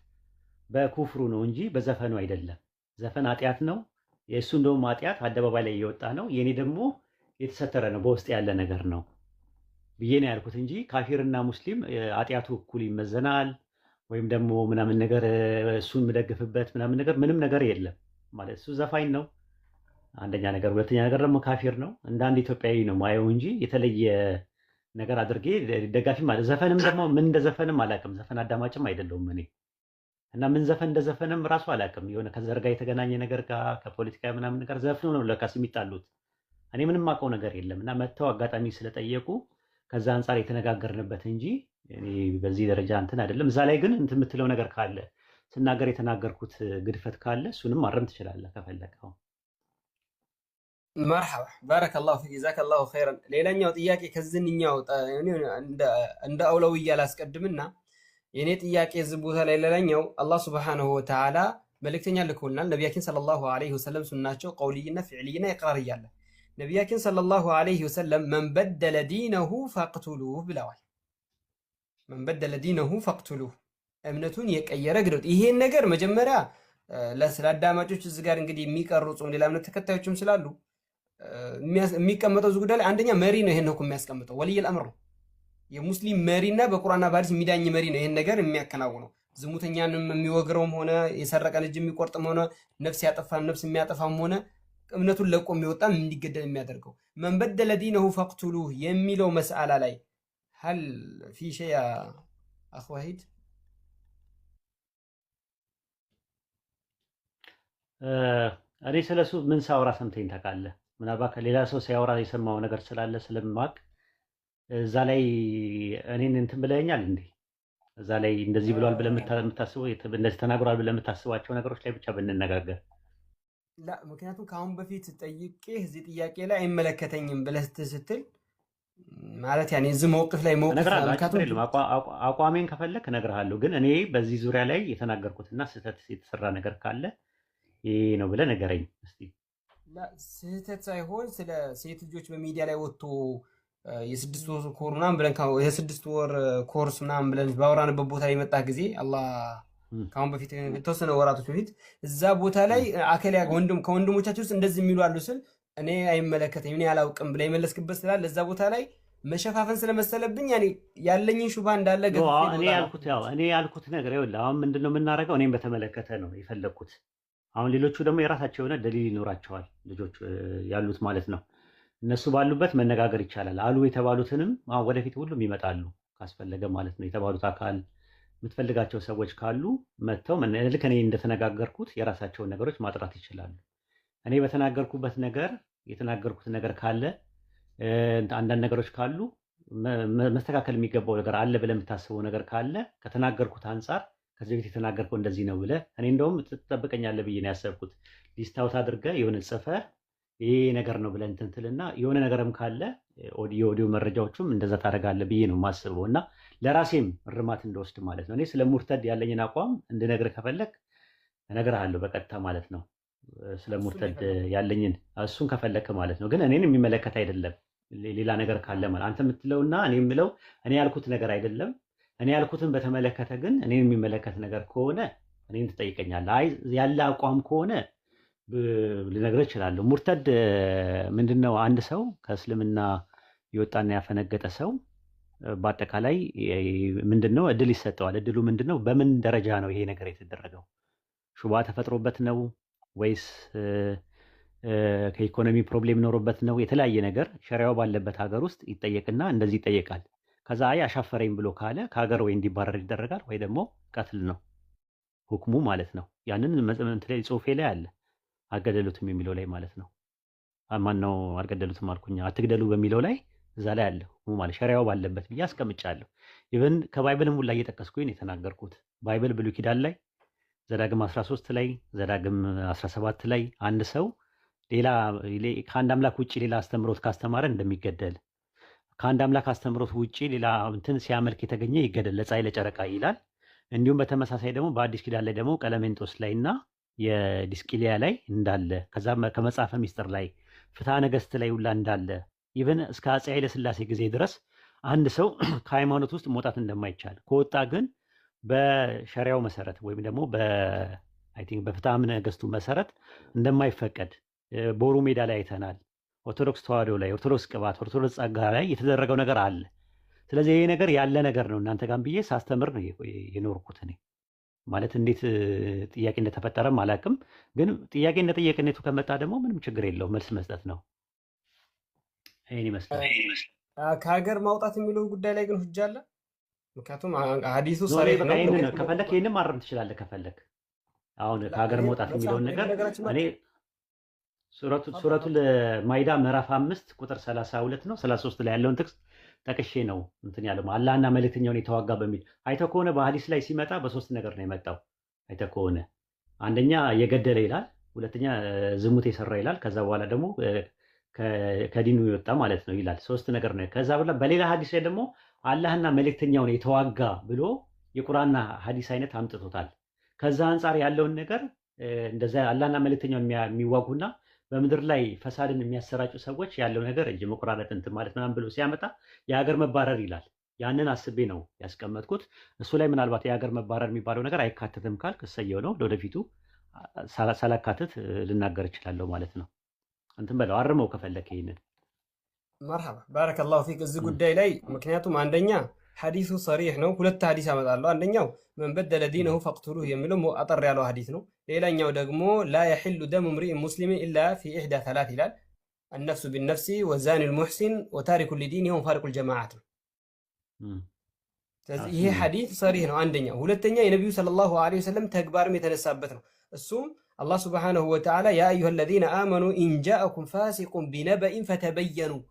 Speaker 1: በኩፍሩ ነው እንጂ በዘፈኑ አይደለም። ዘፈን ኃጢአት ነው። የእሱ እንደውም ኃጢአት አደባባይ ላይ እየወጣ ነው። የእኔ ደግሞ የተሰተረ ነው፣ በውስጥ ያለ ነገር ነው ብዬ ነው ያልኩት እንጂ ካፊርና ሙስሊም ኃጢአቱ እኩል ይመዘናል ወይም ደግሞ ምናምን ነገር እሱን የምደግፍበት ምናምን ነገር ምንም ነገር የለም። ማለት እሱ ዘፋኝ ነው አንደኛ ነገር፣ ሁለተኛ ነገር ደግሞ ካፊር ነው። እንደ አንድ ኢትዮጵያዊ ነው ማየው እንጂ የተለየ ነገር አድርጌ ደጋፊ ማለት ዘፈንም ደግሞ ምን እንደ ዘፈንም አላውቅም። ዘፈን አዳማጭም አይደለሁም እኔ እና ምን ዘፈን እንደ ዘፈንም ራሱ አላውቅም። የሆነ ከዘር ጋር የተገናኘ ነገር ጋር ከፖለቲካ ምናምን ነገር ዘፍነው ነው ለካስ የሚጣሉት። እኔ ምንም አውቀው ነገር የለም እና መጥተው አጋጣሚ ስለጠየቁ ከዛ አንጻር የተነጋገርንበት እንጂ እኔ በዚህ ደረጃ እንትን አይደለም። እዛ ላይ ግን እንትን የምትለው ነገር ካለ፣ ስናገር የተናገርኩት ግድፈት ካለ እሱንም ማረም ትችላለህ ከፈለግኸው።
Speaker 2: መርሐባ፣ ባረከላሁ ፊክ፣ ጀዛከላሁ ኸይረን። ሌላኛው ጥያቄ ከዝንኛው እንደ አውለውያ ላስቀድምና የእኔ ጥያቄ እዚህ ቦታ ላይ ሌላኛው አላህ ሱብሓነሁ ወተዓላ መልእክተኛ ልኮልናል። ነቢያችን ሰለላሁ ዐለይሂ ወሰለም ሱናቸው ቀውልይና ፊዕልይና ኢቅራርያ አለ። ነቢያችን ሰለላሁ ዐለይሂ ወሰለም መን በደለ ዲነሁ ፈቅቱሉህ ብለዋል። መን በደለ ዲነሁ ፈቅቱሉህ፣ እምነቱን የቀየረ ግደሉት። ይሄን ነገር መጀመሪያ ስለ አዳማጮች እዚህ ጋር እንግዲህ የሚቀርጹም ሌላ እምነት ተከታዮችም ስላሉ የሚቀመጠው እዚህ ጉዳይ ላይ አንደኛ መሪ ነው። ይሄን ሁኩም የሚያስቀምጠው ولي الأمر ነው። የሙስሊም መሪና በቁርአንና በሐዲስ የሚዳኝ መሪ ነው ይሄን ነገር የሚያከናውነው። ዝሙተኛንም የሚወግረውም ሆነ የሰረቀን እጅ የሚቆርጥም ሆነ ነፍስ ያጠፋን ነፍስ የሚያጠፋም ሆነ እምነቱን ለቆ የሚወጣም እንዲገደል የሚያደርገው من بدل دينه فاقتلوه የሚለው መስአላ ላይ هل في شيء أخ ወሂድ?
Speaker 1: እኔ ስለሱ ምን ሳውራ ሰምተኝ ታውቃለህ? ምናልባት ከሌላ ሰው ሲያወራ የሰማው ነገር ስላለ ስለማቅ እዛ ላይ እኔን እንትን ብለኸኛል እንዴ? እዛ ላይ እንደዚህ ብሏል ብለህ የምታስበው እንደዚህ ተናግሯል ብለህ የምታስባቸው ነገሮች ላይ ብቻ ብንነጋገር።
Speaker 2: لا፣ ምክንያቱም ከአሁን በፊት ጠይቄ እዚህ ጥያቄ ላይ አይመለከተኝም ብለህ ስትል ማለት ያኔ እዚህ موقف ላይ موقف
Speaker 1: እነግርሃለሁ። አይ ችግር
Speaker 2: ምክንያቱም
Speaker 1: የለም። አቋሜን ከፈለክ እነግርሃለሁ። ግን እኔ በዚህ ዙሪያ ላይ የተናገርኩትና ስህተት የተሰራ ነገር ካለ ይሄ ነው ብለህ ንገረኝ እስቲ።
Speaker 2: لا፣ ስህተት ሳይሆን ስለ ሴት ልጆች በሚዲያ ላይ ወጥቶ የ6 ወር ኮር ምናምን ብለን የ6 ወር ኮርስ ምናምን ብለን ባወራንበት ቦታ ላይ የመጣ ጊዜ አላህ ከአሁን በፊት የተወሰነ ወራቶች በፊት እዛ ቦታ ላይ አከሊያ ወንድም ከወንድሞቻችን ውስጥ እንደዚህ የሚሉ አሉ ስል እኔ አይመለከተኝም እኔ አላውቅም ብለህ የመለስክበት ስላለ እዛ ቦታ ላይ መሸፋፈን ስለመሰለብኝ ያኔ ያለኝን ሹባ እንዳለ
Speaker 1: no
Speaker 2: ገፍፌ
Speaker 1: እኔ
Speaker 2: ልወጣ ነው።
Speaker 1: ያልኩት ያው እኔ ያልኩት ነገር ይኸውልህ፣ አሁን ምንድነው የምናደርገው? እኔም በተመለከተ ነው የፈለግኩት። አሁን ሌሎቹ ደግሞ የራሳቸው የሆነ ደሊል ይኖራቸዋል ልጆች ያሉት ማለት ነው። እነሱ ባሉበት መነጋገር ይቻላል። አሉ የተባሉትንም አሁን ወደፊት ሁሉም ይመጣሉ ካስፈለገ ማለት ነው። የተባሉት አካል የምትፈልጋቸው ሰዎች ካሉ መጥተው ልክ እኔ እንደተነጋገርኩት የራሳቸውን ነገሮች ማጥራት ይችላሉ። እኔ በተናገርኩበት ነገር የተናገርኩት ነገር ካለ አንዳንድ ነገሮች ካሉ መስተካከል የሚገባው ነገር አለ ብለህ የምታስበው ነገር ካለ ከተናገርኩት አንጻር ከዚህ በፊት የተናገርከው እንደዚህ ነው ብለህ እኔ እንደውም ትጠብቀኛለህ ብዬ ነው ያሰብኩት። list out አድርገህ የሆነ ጽፈህ ይሄ ነገር ነው ብለህ እንትን ትልና የሆነ ነገርም ካለ የኦዲዮ መረጃዎቹም እንደዛ ታደርጋለህ ብዬ ነው የማስበው እና ለራሴም እርማት እንደወስድ ማለት ነው። እኔ ስለ ሙርተድ ያለኝን አቋም እንድነግርህ ከፈለግ እነግርሃለሁ በቀጥታ ማለት ነው። ስለ
Speaker 2: እሱን ነው
Speaker 1: ሙርተድ
Speaker 2: የፈለኩት።
Speaker 1: ያለኝን እሱን ከፈለክ ማለት ነው። ግን እኔን የሚመለከት አይደለም። ሌላ ነገር ካለ ማለት አንተ የምትለውና እኔ የምለው እኔ ያልኩት ነገር አይደለም። እኔ ያልኩትን በተመለከተ ግን እኔን የሚመለከት ነገር ከሆነ እኔን ትጠይቀኛለህ። አይ ያለ አቋም ከሆነ ልነግርህ እችላለሁ። ሙርተድ ምንድን ነው? አንድ ሰው ከእስልምና የወጣና ያፈነገጠ ሰው በአጠቃላይ ምንድን ነው እድል ይሰጠዋል። እድሉ ምንድን ነው? በምን ደረጃ ነው ይሄ ነገር የተደረገው? ሹባ ተፈጥሮበት ነው ወይስ ከኢኮኖሚ problem ኖሮበት ነው? የተለያየ ነገር ሸሪያው ባለበት ሀገር ውስጥ ይጠየቅና እንደዚህ ይጠየቃል። ከዛ አይ አሻፈረኝ ብሎ ካለ ከሀገር ወይ እንዲባረር ይደረጋል ወይ ደግሞ ቀትል ነው ሁክሙ ማለት ነው። ያንን እንትን ላይ ጽሁፌ ላይ አለ፣ አልገደሉትም የሚለው ላይ ማለት ነው። ማነው አልገደሉትም አልኩኝ፣ አትግደሉ በሚለው ላይ እዛ ላይ አለ ሁክሙ ማለት ሸሪያው ባለበት ብዬ አስቀምጫለሁ። Even ከ Bible ም ሁላ እየጠቀስኩኝ ነው የተናገርኩት። Bible ብሉይ ኪዳን ላይ ዘዳግም 13 ላይ ዘዳግም 17 ላይ አንድ ሰው ሌላ ከአንድ አምላክ ውጭ ሌላ አስተምሮት ካስተማረ እንደሚገደል፣ ከአንድ አምላክ አስተምሮት ውጭ ሌላ እንትን ሲያመልክ የተገኘ ይገደል ለፀሐይ ለጨረቃ ይላል። እንዲሁም በተመሳሳይ ደግሞ በአዲስ ኪዳን ላይ ደግሞ ቀለሜንጦስ ላይ እና የዲስቂሊያ ላይ እንዳለ፣ ከዛ ከመጽሐፈ ሚስጥር ላይ ፍትሐ ነገሥት ላይ ሁላ እንዳለ፣ even እስከ አፄ ኃይለ ሥላሴ ጊዜ ድረስ አንድ ሰው ከሃይማኖት ውስጥ መውጣት እንደማይቻል፣ ከወጣ ግን በሸሪያው መሰረት ወይም ደግሞ I think በፍትሐ ነገሥቱ መሰረት እንደማይፈቀድ ቦሩ ሜዳ ላይ አይተናል። ኦርቶዶክስ ተዋሕዶ ላይ፣ ኦርቶዶክስ ቅባት፣ ኦርቶዶክስ ጸጋ ላይ የተደረገው ነገር አለ። ስለዚህ ይሄ ነገር ያለ ነገር ነው እናንተ ጋር ብዬ ሳስተምር ነው የኖርኩት እኔ። ማለት እንዴት ጥያቄ እንደተፈጠረም አላውቅም። ግን ጥያቄ እንደ ጥያቄነቱ ከመጣ ደግሞ ምንም ችግር የለውም፣ መልስ መስጠት ነው። ይሄን ይመስላል።
Speaker 2: ከሀገር ማውጣት የሚለው ጉዳይ ላይ ግን ሁጃ አለ። ምክንያቱም ሀዲሱ
Speaker 1: no እኔ
Speaker 2: ሰሪህ
Speaker 1: በቃ
Speaker 2: ነው።
Speaker 1: ይህንን ነው ከፈለክ ይህንን ማረም ትችላለህ። ከፈለክ አሁን ከሀገር
Speaker 2: እኔ
Speaker 1: መውጣት
Speaker 2: መጽሐፍ
Speaker 1: የሚለውን
Speaker 2: እኔ
Speaker 1: ነገር
Speaker 2: በነገራችን
Speaker 1: እኔ ሱረቱል ማይዳ ምዕራፍ 5 ቁጥር 32 ነው 33 ላይ ያለውን ጥቅስ ጠቅሼ ነው እንትን ያለው አላህና መልእክተኛውን የተዋጋ በሚል። አይተህ ከሆነ በሐዲስ ላይ ሲመጣ በሶስት ነገር ነው የመጣው። አይተህ ከሆነ አንደኛ የገደለ ይላል፣ ሁለተኛ ዝሙት የሰራ ይላል፣ ከዛ በኋላ ደግሞ ከዲኑ የወጣ ማለት ነው ይላል። ሶስት ነገር ነው። ከዛ በኋላ በሌላ ሐዲስ ላይ ደግሞ አላህና መልእክተኛውን የተዋጋ ብሎ የቁርአንና ሐዲስ አይነት አምጥቶታል። ከዛ አንጻር ያለውን ነገር እንደዛ አላህና መልእክተኛውን የሚዋጉና በምድር ላይ ፈሳድን የሚያሰራጩ ሰዎች ያለው ነገር እጅ መቆራረጥ እንትን ማለት ምናምን ብሎ ሲያመጣ የሀገር መባረር ይላል። ያንን አስቤ ነው ያስቀመጥኩት። እሱ ላይ ምናልባት የሀገር መባረር የሚባለው ነገር አይካተትም ካልክ እሰየው ነው። ለወደፊቱ ሳላካትት ልናገር እችላለሁ ማለት ነው። እንትን በለው አርመው ከፈለክ ይሄንን።
Speaker 2: መርሐባ ባረከላሁ ፊክ እዚህ ጉዳይ ላይ፣ ምክንያቱም አንደኛ ሐዲሱ ሰሪሕ ነው። ሁለት ሐዲስ አመጣለሁ። አንደኛው من بدل دينه فاقتلوه የሚለው አጠር ያለው ሐዲስ ነው። ሌላኛው ደግሞ لا يحل دم امرئ مسلم إلا في إحدى ثلاث ይላል። النفس بالنفس والزاني المحصن وتارك لدينه ومفارق الجماعة ነው። ስለዚህ ይሄ ሐዲስ ሰሪሕ ነው አንደኛው። ሁለተኛ የነቢዩ ሰለላሁ ዐለይሂ ወሰለም ተግባርም የተነሳበት ነው። እሱም አላህ ሱብሓነሁ ወተዓላ يا أيها الذين آمنوا إن جاءكم فاسق بنبإ فتبينوا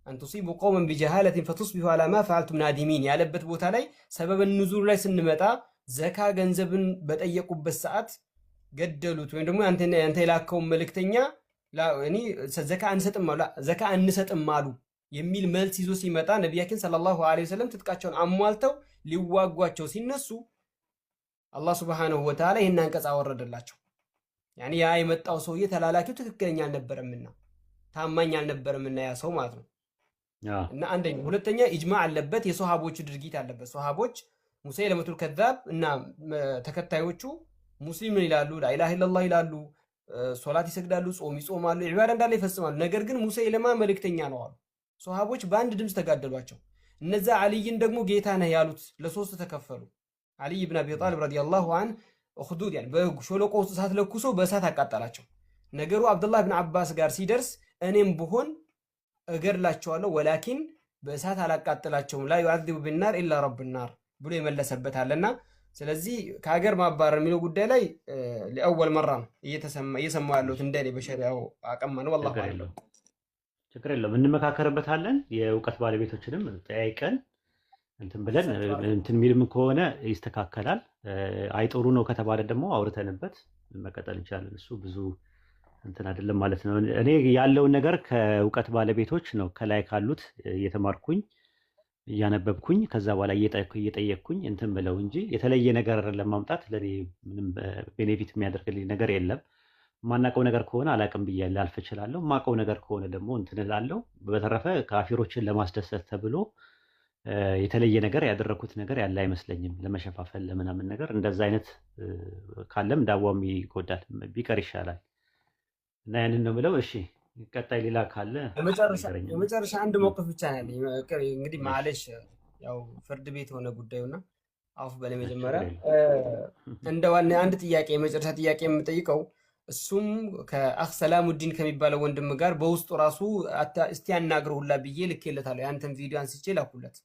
Speaker 2: أن تصيبوا قوما بجهالة فتصبحوا على ما فعلتم نادمين ያለበት ቦታ ላይ ሰበበ ኑዙል ላይ ስንመጣ ዘካ ገንዘብን በጠየቁበት ሰዓት ገደሉት፣ ወይም ደግሞ አንተ የላከውን መልእክተኛ እኔ ዘካ አንሰጥም አሉ፣ ዘካ አንሰጥም አሉ የሚል መልስ ይዞ ሲመጣ ነቢያችን ሰለላሁ ዐለይሂ ወሰለም ትጥቃቸውን አሟልተው ሊዋጓቸው ሲነሱ አላህ ሱብሓነሁ ወተዓላ ይህን አንቀጽ አወረደላቸው። ያኒ ያ የመጣው ሰውዬ ተላላኪው ትክክለኛ አልነበረምና፣ ታማኝ አልነበረምና ያ ሰው ማለት ነው። እና አንደኛ፣ ሁለተኛ ኢጅማዕ አለበት፣ የሶሃቦቹ ድርጊት አለበት። ሶሃቦች ሙሰይለመቱል ከዛብ እና ተከታዮቹ ሙስሊም ይላሉ፣ ላኢላሃ ኢለላህ ይላሉ፣ ሶላት ይሰግዳሉ፣ ጾም ይጾማሉ፣ ዒባዳ እንዳለ ይፈጽማሉ። ነገር ግን ሙሰይለማ መልእክተኛ ነው አሉ። ሶሃቦች በአንድ ድምፅ ተጋደሏቸው። እነዛ አልይን ደግሞ ጌታ ነህ ያሉት ለሶስት ተከፈሉ። አልይ ብን አቢ ጣሊብ ረዲየላሁ ዐንሁ أخدود ያን በሾለቆ ውስጥ እሳት ለኩሶ በእሳት አቃጠላቸው። ነገሩ አብዱላህ ብን አባስ ጋር ሲደርስ እኔም ብሆን እገድላቸዋለሁ፣ ወላኪን በእሳት አላቃጥላቸውም፣ لا يعذب بالنار إلا رب النار ብሎ የመለሰበት አለና፣ ስለዚህ ከሀገር ማባረር የሚለው ጉዳይ ላይ لأول مرة ነው እየሰማሁ ያለሁት እንደኔ በሸሪያው አቅም ነው። ወላሁ
Speaker 1: ችግር
Speaker 2: አዕለም።
Speaker 1: የለውም፣ ችግር የለውም። እንመካከርበታለን። የእውቀት ባለቤቶችንም ጠያይቀን እንትን ብለን እንትን የሚልም ከሆነ ይስተካከላል። አይጥሩ ነው ከተባለ ደግሞ አውርተንበት መቀጠል እንችላለን። እሱ ብዙ እንትን አይደለም ማለት ነው። እኔ ያለውን ነገር ከእውቀት ባለቤቶች ነው ከላይ ካሉት እየተማርኩኝ፣ እያነበብኩኝ፣ ከዛ በኋላ እየጠየቅኩኝ እንትን ብለው እንጂ የተለየ ነገር ለማምጣት ለእኔ ምንም benefit የሚያደርግልኝ ነገር የለም። የማናውቀው ነገር ከሆነ አላቅም ብዬ ላልፍ እችላለሁ። የማውቀው ነገር ከሆነ ደግሞ እንትን እላለሁ። በተረፈ ካፊሮችን ለማስደሰት ተብሎ የተለየ ነገር ያደረኩት ነገር ያለ አይመስለኝም። ለመሸፋፈል ለምናምን ነገር እንደዛ አይነት ካለም ዳዋም ይጎዳል፣ ቢቀር ይሻላል። እና ያንን ነው የምለው። እሺ፣ ቀጣይ ሌላ ካለ ንገረኝ።
Speaker 2: የመጨረሻ አንድ መውቅፍ ብቻ ነው ያለኝ። እንግዲህ ማለሽ ያው ፍርድ ቤት የሆነ ጉዳዩና አውፍ በላይ መጀመሪያ እንደ ዋና አንድ ጥያቄ፣ የመጨረሻ ጥያቄ የምጠይቀው እሱም ከአኽ ሰላሙዲን ከሚባለው ወንድም ጋር በውስጡ ራሱ እስቲ ያናግረው ሁላ ብዬ ልኬለታለሁ። ያንተን ቪዲዮ አንስቼ ላኩለት።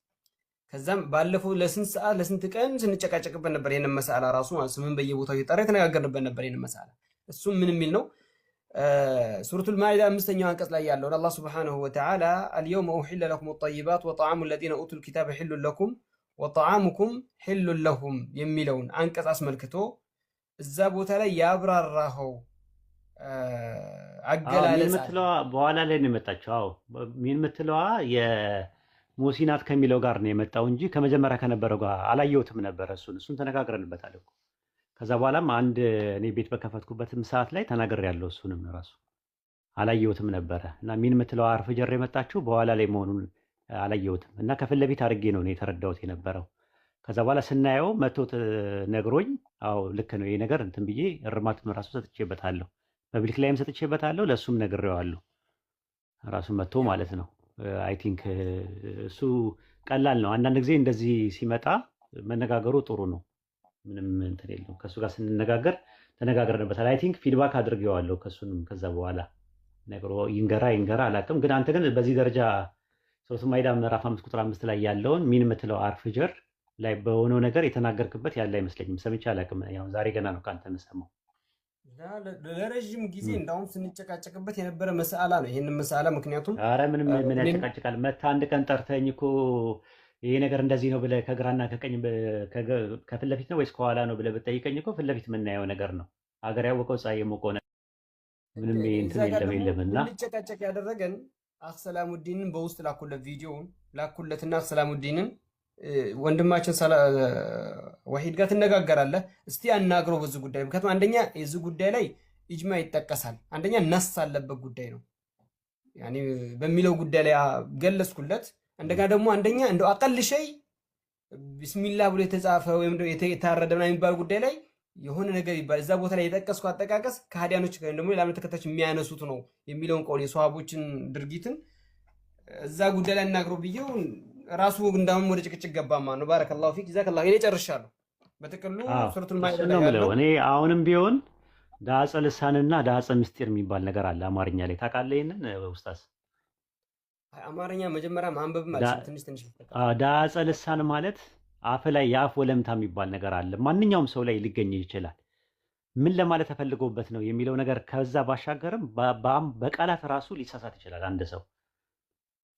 Speaker 2: ከዛም ባለፈው ለስንት ሰዓት ለስንት ቀን ስንጨቃጨቅበት ነበር። ይሄንን መሳላ ራሱ ማለት ስምን በየቦታው እየጠራ የተነጋገርንበት ነበር። ይሄንን መሳላ እሱም ምን የሚል ነው? ሱረቱል ማኢዳ አምስተኛው አንቀጽ ላይ ያለውን አላህ ሱብሓነሁ ወተዓላ اليوم أحل لكم الطيبات وطعام الذين أوتوا الكتاب حل لكم وطعامكم حل لهم የሚለውን አንቀጽ አስመልክቶ እዛ ቦታ ላይ ያብራራኸው
Speaker 1: ሚን
Speaker 2: አገላለጽ አለ።
Speaker 1: የምትለዋ በኋላ ላይ ነው የመጣችው። አዎ፣ ሚን የምትለዋ የሙሲናት ከሚለው ጋር ነው የመጣው እንጂ ከመጀመሪያ ከነበረው ጋር አላየሁትም ነበረ። እሱን ተነጋግረንበታል እኮ። ከዛ በኋላም አንድ እኔ ቤት በከፈትኩበትም ሰዓት ላይ ተናግሬያለሁ። እሱንም ራሱ አላየሁትም ነበረ እና ሚን የምትለዋ حرف جر የመጣችው በኋላ ላይ መሆኑን አላየሁትም እና ከፊት ለፊት አድርጌ ነው እኔ የተረዳሁት የነበረው። ከዛ በኋላ ስናየው መቶ ነግሮኝ አዎ ልክ ነው ይሄ ነገር እንትን ብዬ እርማትም ራሱ ሰጥቼበታለሁ። Public ላይም ሰጥቼበታለሁ፣ ለእሱም ነግሬዋለሁ። ራሱ መጥቶ ማለት ነው። I think እሱ ቀላል ነው። አንዳንድ ጊዜ እንደዚህ ሲመጣ መነጋገሩ ጥሩ ነው። ምንም እንትን የለውም። ከእሱ ጋር ስንነጋገር ተነጋግረንበታል። I think feedback አድርጌዋለሁ። ከእሱንም ከዛ በኋላ ነግሮ ይንገራ ይንገራ አላውቅም። ግን አንተ ግን በዚህ ደረጃ ሱረቱ ማኢዳ ምዕራፍ 5 ቁጥር 5 ላይ ያለውን ሚን የምትለው حرف جر ላይ በሆነው ነገር የተናገርክበት ያለ አይመስለኝም። ሰምቼ አላውቅም። ያው ዛሬ ገና ነው ከአንተ የምሰማው።
Speaker 2: ለረዥም ጊዜ እንዳውም ስንጨቃጨቅበት የነበረ መሰአላ ነው። ይህንን መሰአላ ምክንያቱም
Speaker 1: አረ ምንም ምን ያጨቃጭቃል? መታ አንድ ቀን ጠርተኝ እኮ ይሄ ነገር እንደዚህ ነው ብለህ ከግራና ከቀኝ ከፊት ለፊት ነው ወይስ ከኋላ ነው ብለህ ብትጠይቀኝ እኮ ፊት ለፊት የምናየው ነገር ነው። ሀገር ያወቀው ፀሐይ የሞቀው ነገር ምንም
Speaker 2: እዛ
Speaker 1: እንትን
Speaker 2: ጋር
Speaker 1: የለም
Speaker 2: ደግሞ
Speaker 1: የለም እና
Speaker 2: እንድንጨቃጨቅ ያደረገን አኽ ሰላሙዲንን በውስጥ ላኩለት፣ ቪዲዮውን ላኩለትና አኽ ሰላሙዲንን ወንድማችን ወሂድ ጋር ትነጋገራለህ፣ እስቲ አናግረው በዚህ ጉዳይ። ምክንያቱም አንደኛ የዚህ ጉዳይ ላይ ኢጅማ ይጠቀሳል፣ አንደኛ ነስ አለበት ጉዳይ ነው ያኔ በሚለው ጉዳይ ላይ ገለጽኩለት። እንደገና ደግሞ አንደኛ እንደው أقل شيء ቢስሚላህ ብሎ የተጻፈ ወይም ደግሞ የታረደ ምናምን የሚባል ጉዳይ ላይ የሆነ ነገር ይባል እዛ ቦታ ላይ የጠቀስኩ አጠቃቀስ ከሃዲያኖች ወይም ደግሞ ሌላ እምነት ተከታዮች የሚያነሱት ነው የሚለውን ቀውል የሰሃቦችን ድርጊትን እዛ ጉዳይ ላይ እናግረው ብዬው ራሱ እንዳውም ወደ ጭቅጭቅ ገባማ ነው። بارك الله فيك جزاك الله። እኔ ጨርሻለሁ። በጥቅሉ
Speaker 1: አዎ
Speaker 2: ሱረቱል ማኢዳ
Speaker 1: እሱን
Speaker 2: ላይ
Speaker 1: ነው የምለው።
Speaker 2: ያለው
Speaker 1: እኔ አሁንም ቢሆን ዳጸ ልሳንና ዳጸ ምስጢር የሚባል ነገር አለ አማርኛ ላይ ታውቃለህ? ይሄንን ኡስታዝ?
Speaker 2: አማርኛ መጀመሪያ ማንበብም አልችልም። ትንሽ ትንሽ
Speaker 1: ዳጸ ልሳን ማለት አፍ ላይ የአፍ ወለምታ የሚባል ነገር አለ። ማንኛውም ሰው ላይ ሊገኝ ይችላል። ምን ለማለት ተፈልጎበት ነው የሚለው ነገር ከዛ ባሻገርም በቃላት ራሱ ሊሳሳት ይችላል አንድ ሰው።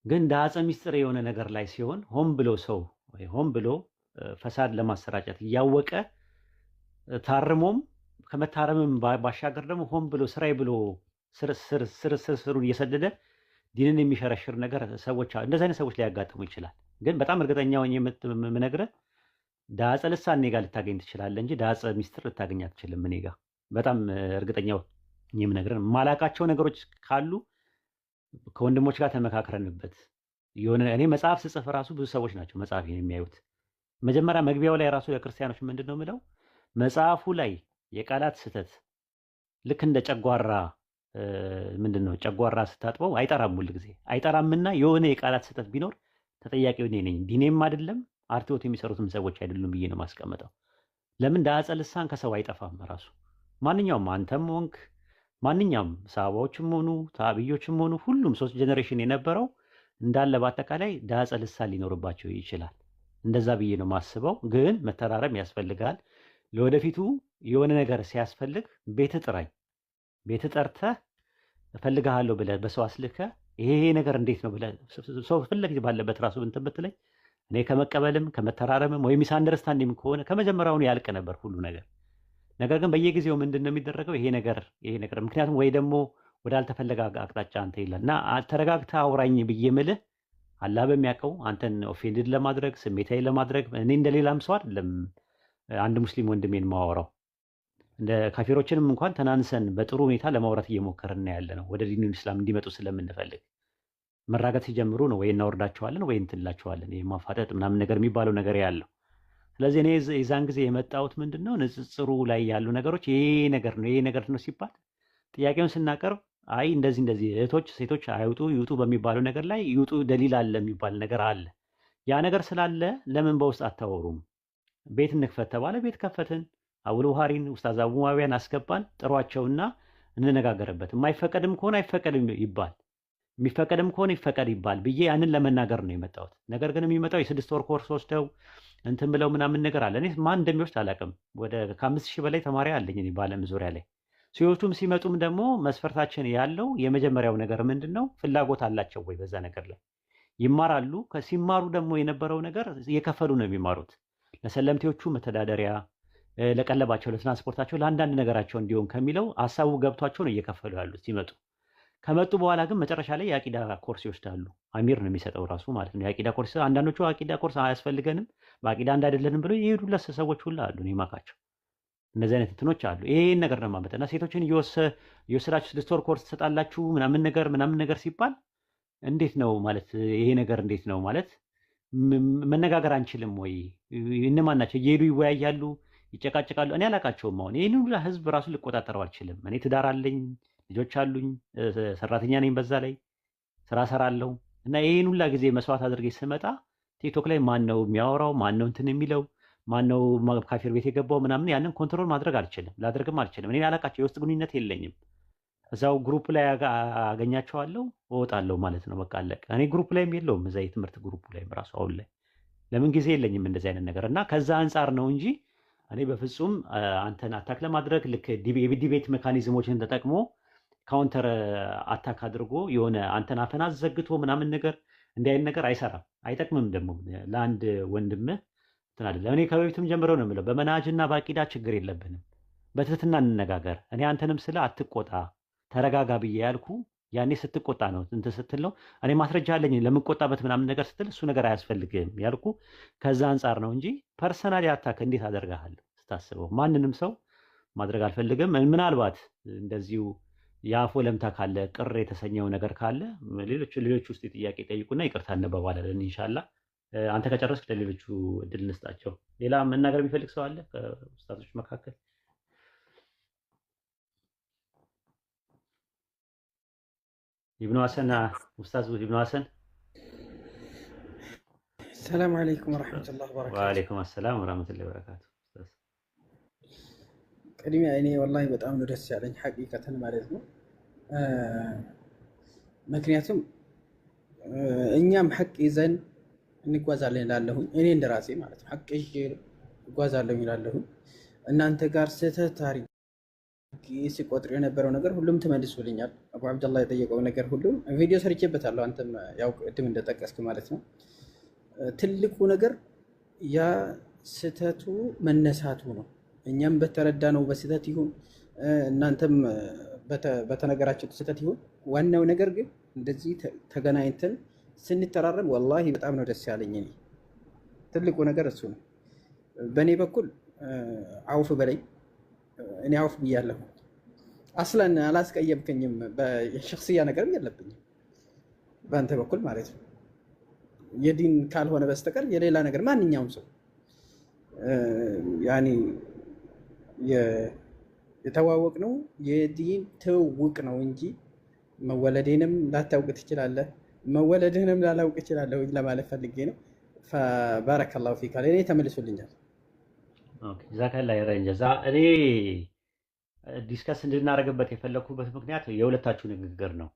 Speaker 1: ግን ዳጸ ምስጢር የሆነ ነገር ላይ ሲሆን ሆን ብሎ ሰው ወይ ሆን ብሎ ፈሳድ ለማሰራጨት እያወቀ ታርሞም ከመታረምም ባሻገር ደግሞ ሆን ብሎ ስራዬ ብሎ ስር ስር ስር ስር ስሩን እየሰደደ ዲንን የሚሸረሽር ነገር ሰዎች እንደዚህ አይነት ሰዎች ሊያጋጥሙ ይችላል። ግን በጣም እርግጠኛ ሆኜ የምነግርህ ዳጸ ልሳን እኔ ጋር ልታገኝ ትችላለህ እንጂ ዳጸ ሚስጥር ልታገኝ አትችልም። እኔ ጋር በጣም እርግጠኛ ሆኜ የምነግርህ የማላውቃቸው ነገሮች ካሉ ከወንድሞች ጋር ተመካክረንበት የሆነ እኔ መጽሐፍ ስጽፍ ራሱ ብዙ ሰዎች ናቸው መጽሐፌን የሚያዩት። መጀመሪያ መግቢያው ላይ ራሱ ለክርስቲያኖች ምንድን ነው የምለው መጽሐፉ ላይ የቃላት ስህተት ልክ እንደ ጨጓራ ምንድን ነው ጨጓራ ስታጥበው አይጠራም፣ ሁል ጊዜ አይጠራምና የሆነ የቃላት ስህተት ቢኖር ተጠያቂው እኔ ነኝ። ዲኔም አይደለም አርትዖት የሚሰሩትም ሰዎች አይደሉም ብዬ ነው ማስቀምጠው። ለምን ዳጸ ልሳን ከሰው አይጠፋም። ራሱ ማንኛውም አንተም ሆንክ ማንኛውም ሰሃባዎችም ሆኑ ታቢዮችም ሆኑ ሁሉም ሶስት generation የነበረው እንዳለ በአጠቃላይ ዳጸ ልሳን ሊኖርባቸው ይችላል። እንደዛ ብዬ ነው ማስበው። ግን መተራረም ያስፈልጋል። ለወደፊቱ የሆነ ነገር ሲያስፈልግ ቤት ጥራኝ፣ ቤት ጠርተህ እፈልግሃለሁ ብለህ በሰው አስልከህ ይሄ ነገር እንዴት ነው ብለህ ሰው ፊት ለፊት ባለበት ራሱ እንትን ብትለኝ እኔ ከመቀበልም ከመተራረምም ወይ misunderstanding ከሆነ ከመጀመሪያውኑ ያልቅ ነበር ሁሉ ነገር። ነገር ግን በየጊዜው ምንድን ነው የሚደረገው? ይሄ ነገር ይሄ ነገር ምክንያቱም ወይ ደግሞ ወዳልተፈለገ አቅጣጫ አንተ ይላል እና ተረጋግተህ አውራኝ ብዬ ምልህ አላህ በሚያውቀው አንተን offended ለማድረግ ስሜታዊ ለማድረግ እኔ እንደሌላም ሰው አይደለም አንድ ሙስሊም ወንድሜን ማወራው እንደ ካፊሮችንም እንኳን ተናንሰን በጥሩ ሁኔታ ለማውራት እየሞከርን ያለ ነው። ወደ ዲኑል ኢስላም እንዲመጡ ስለምንፈልግ መራገጥ ሲጀምሩ ነው ወይ እናወርዳቸዋለን ወይ እንትንላቸዋለን። ይሄ ማፋጠጥ ምናምን ነገር የሚባለው ነገር ያለው። ስለዚህ እኔ የዛን ጊዜ የመጣሁት ምንድን ነው ንጽጽሩ ላይ ያሉ ነገሮች ይሄ ነገር ነው ይሄ ነገር ነው ሲባል ጥያቄውን ስናቀርብ አይ እንደዚህ እንደዚህ እህቶች ሴቶች አይውጡ ይውጡ በሚባለው ነገር ላይ ይውጡ ደሊል አለ የሚባል ነገር አለ። ያ ነገር ስላለ ለምን በውስጥ አታወሩም? ቤት እንክፈት ተባለ። ቤት ከፈትን። አቡል ቡሃሪን ኡስታዝ አቡ ሙአዊያን አስገባን። ጥሯቸውና እንነጋገርበት። የማይፈቀድም ከሆነ አይፈቀድም ይባል፣ የሚፈቀድም ከሆነ ይፈቀድ ይባል ብዬ ያንን ለመናገር ነው የመጣሁት። ነገር ግን የሚመጣው የ6 ወር ኮርስ ወስደው እንትን ብለው ምናምን ነገር አለ። እኔ ማን እንደሚወስድ አላውቅም። ወደ ከ5,000 በላይ ተማሪ አለኝ እኔ በዓለም ዙሪያ ላይ። ሲወስዱም ሲመጡም ደግሞ መስፈርታችን ያለው የመጀመሪያው ነገር ምንድን ነው? ፍላጎት አላቸው ወይ በዛ ነገር ላይ ይማራሉ። ከሲማሩ ደግሞ የነበረው ነገር እየከፈሉ ነው የሚማሩት። ለሰለምቴዎቹ መተዳደሪያ፣ ለቀለባቸው፣ ለትራንስፖርታቸው፣ ለአንዳንድ ነገራቸው እንዲሆን ከሚለው ሀሳቡ ገብቷቸው ነው እየከፈሉ ያሉት ሲመጡ። ከመጡ በኋላ ግን መጨረሻ ላይ የአቂዳ ኮርስ ይወስዳሉ። አሚር ነው የሚሰጠው ራሱ ማለት ነው። የአቂዳ ኮርስ አንዳንዶቹ አቂዳ ኮርስ አያስፈልገንም በአቂዳ እንዳይደለንም ብለው የሄዱለት ሰዎች ሁላ አሉ። እኔ የማውቃቸው እነዚህ አይነት እንትኖች አሉ። ይሄን ነገር ነው የማመጣው እና ሴቶችን እየወሰዳችሁ 6 ወር ኮርስ ትሰጣላችሁ ምናምን ነገር ምናምን ነገር ሲባል እንዴት ነው ማለት ይሄ ነገር እንዴት ነው ማለት መነጋገር አንችልም ወይ? እነማን ናቸው እየሄዱ ይወያያሉ፣ ይጨቃጨቃሉ። እኔ አላውቃቸውም። አሁን ይህን ሁላ ህዝብ ራሱ ልቆጣጠረው አልችልም። እኔ ትዳር አለኝ፣ ልጆች አሉኝ፣ ሰራተኛ ነኝ፣ በዛ ላይ ስራ ሰራለሁ እና ይህን ሁላ ጊዜ መስዋዕት አድርጌ ስመጣ ቲክቶክ ላይ ማን ነው የሚያወራው? ማን ነው እንትን የሚለው? ማን ነው ካፊር ቤት የገባው ምናምን ያንን control ማድረግ አልችልም፣ ላደርግም አልችልም። እኔ አላውቃቸው፣ የውስጥ ግንኙነት የለኝም። እዛው group ላይ አገኛቸዋለሁ፣ እወጣለሁ ማለት ነው። በቃ አለቀ። እኔ group ላይም የለውም እዛ የትምህርት group ላይም ራሱ አሁን ላይ ለምን ጊዜ የለኝም እንደዚህ አይነት ነገር እና ከዛ አንጻር ነው እንጂ እኔ በፍጹም አንተን attack ለማድረግ ልክ የ debate mechanism ኦችን ተጠቅሞ counter attack አድርጎ የሆነ አንተን አፈና ዘግቶ ምናምን ነገር እንዲህ አይነት ነገር አይሰራም፣ አይጠቅምም። ደግሞ ለአንድ ወንድምህ እንትን አይደለም። እኔ ከበፊትም ጀምረው ነው የምለው በመናጅና በአቂዳ ችግር የለብንም። በትህትና እንነጋገር። እኔ አንተንም ስለ አትቆጣ ተረጋጋ ብዬ ያልኩ ያኔ ስትቆጣ ነው እንትን ስትል ነው። እኔ ማስረጃ አለኝ ለምቆጣበት ምናምን ነገር ስትል እሱ ነገር አያስፈልግም ያልኩ ከዛ አንጻር ነው እንጂ personally attack እንዴት አደርግሃለሁ? ስታስበው ማንንም ሰው ማድረግ አልፈልግም። ምናልባት እንደዚሁ የአፍ ወለምታ ካለ ቅር የተሰኘው ነገር ካለ ሌሎች ሌሎች ውስጥ ጥያቄ ጠይቁና ይቅርታ እንባባላለን ኢንሻላህ። አንተ ከጨረስክ ለሌሎቹ እድል እንስጣቸው። ሌላ መናገር የሚፈልግ ሰው አለ ከኡስታዞች መካከል? ኢብኑ ሐሰን፣ ኡስታዝ ኢብኑ ሐሰን።
Speaker 4: السلام عليكم ورحمة الله وبركاته።
Speaker 1: وعليكم السلام ورحمة الله وبركاته። ኡስታዝ።
Speaker 4: ቅድሚያ እኔ والله በጣም ነው ደስ ያለኝ حقيقة ማለት ነው። ምክንያቱም እኛም ሐቅ ይዘን እንጓዛለን እላለሁኝ። እኔ እንደራሴ ማለት ነው ሐቅ ይዤ እጓዛለሁ እላለሁኝ። እናንተ ጋር ስህተት አድርጌ ሲቆጥር የነበረው ነገር ሁሉም ተመልሶልኛል። አቡ አብደላህ የጠየቀው ነገር ሁሉም ቪዲዮ ሰርቼበታለሁ። አንተም ያው ቅድም እንደጠቀስክ ማለት ነው። ትልቁ ነገር ያ ስህተቱ መነሳቱ ነው። እኛም በተረዳነው በስህተት ይሁን እናንተም በተነገራችሁ ስህተት ይሁን፣ ዋናው ነገር ግን እንደዚህ ተገናኝተን ስንተራረም والله በጣም ነው ደስ ያለኝ። እኔ ትልቁ ነገር እሱ ነው። በእኔ በኩል አውፍ በለኝ፣ እኔ አውፍ ብያለሁ። أصلا አላስቀየምከኝም። የሸክስያ ነገርም የለብኝም በአንተ በኩል ማለት ነው። የዲን ካልሆነ በስተቀር የሌላ ነገር ማንኛውም ሰው ያኔ የተዋወቅ ነው የዲን ትውውቅ ነው እንጂ መወለዴንም ላታውቅ ትችላለህ፣ መወለድህንም ላላውቅ እችላለሁ ለማለት ፈልጌ ነው። بارك الله فيك። እኔ ተመልሶልኛል።
Speaker 1: Okay፣ جزاك الله خيرا جزاء። እኔ discuss እንድናደርግበት የፈለግኩበት ምክንያት የሁለታችሁ ንግግር ነው።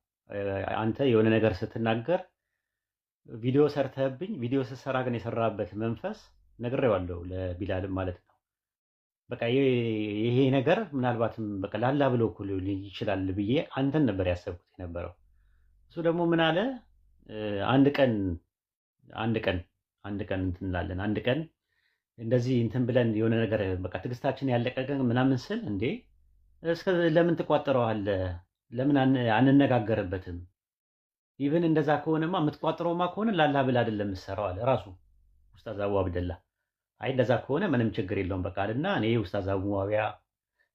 Speaker 1: አንተ የሆነ ነገር ስትናገር ቪዲዮ ሰርተህብኝ፣ ቪዲዮ ስትሰራ ግን የሰራበት መንፈስ ነግሬዋለሁ ለቢላልም ማለት ነው። በቃ ይሄ ነገር ምናልባትም በቃ ላላ ብሎ እኮ ሊሆን ይችላል ብዬ አንተን ነበር ያሰብኩት የነበረው። እሱ ደግሞ ምን አለ፣ አንድ ቀን አንድ ቀን አንድ ቀን እንትን እንላለን፣ አንድ ቀን እንደዚህ እንትን ብለን የሆነ ነገር በቃ ትዕግስታችን ያለቀ ቀን ምናምን ስል፣ እንዴ እስከ ለምን ትቋጥረዋለህ? ለምን አንነጋገርበትም? Even እንደዛ ከሆነማ የምትቋጥረውማ ከሆነ ላላ ብለህ አይደለም የምትሰራው አለ ራሱ ኡስታዝ አቡ አብደላ። አይ እንደዛ ከሆነ ምንም ችግር የለውም በቃ አለና እኔ ኡስታዝ አቡ ሙአዊያ፣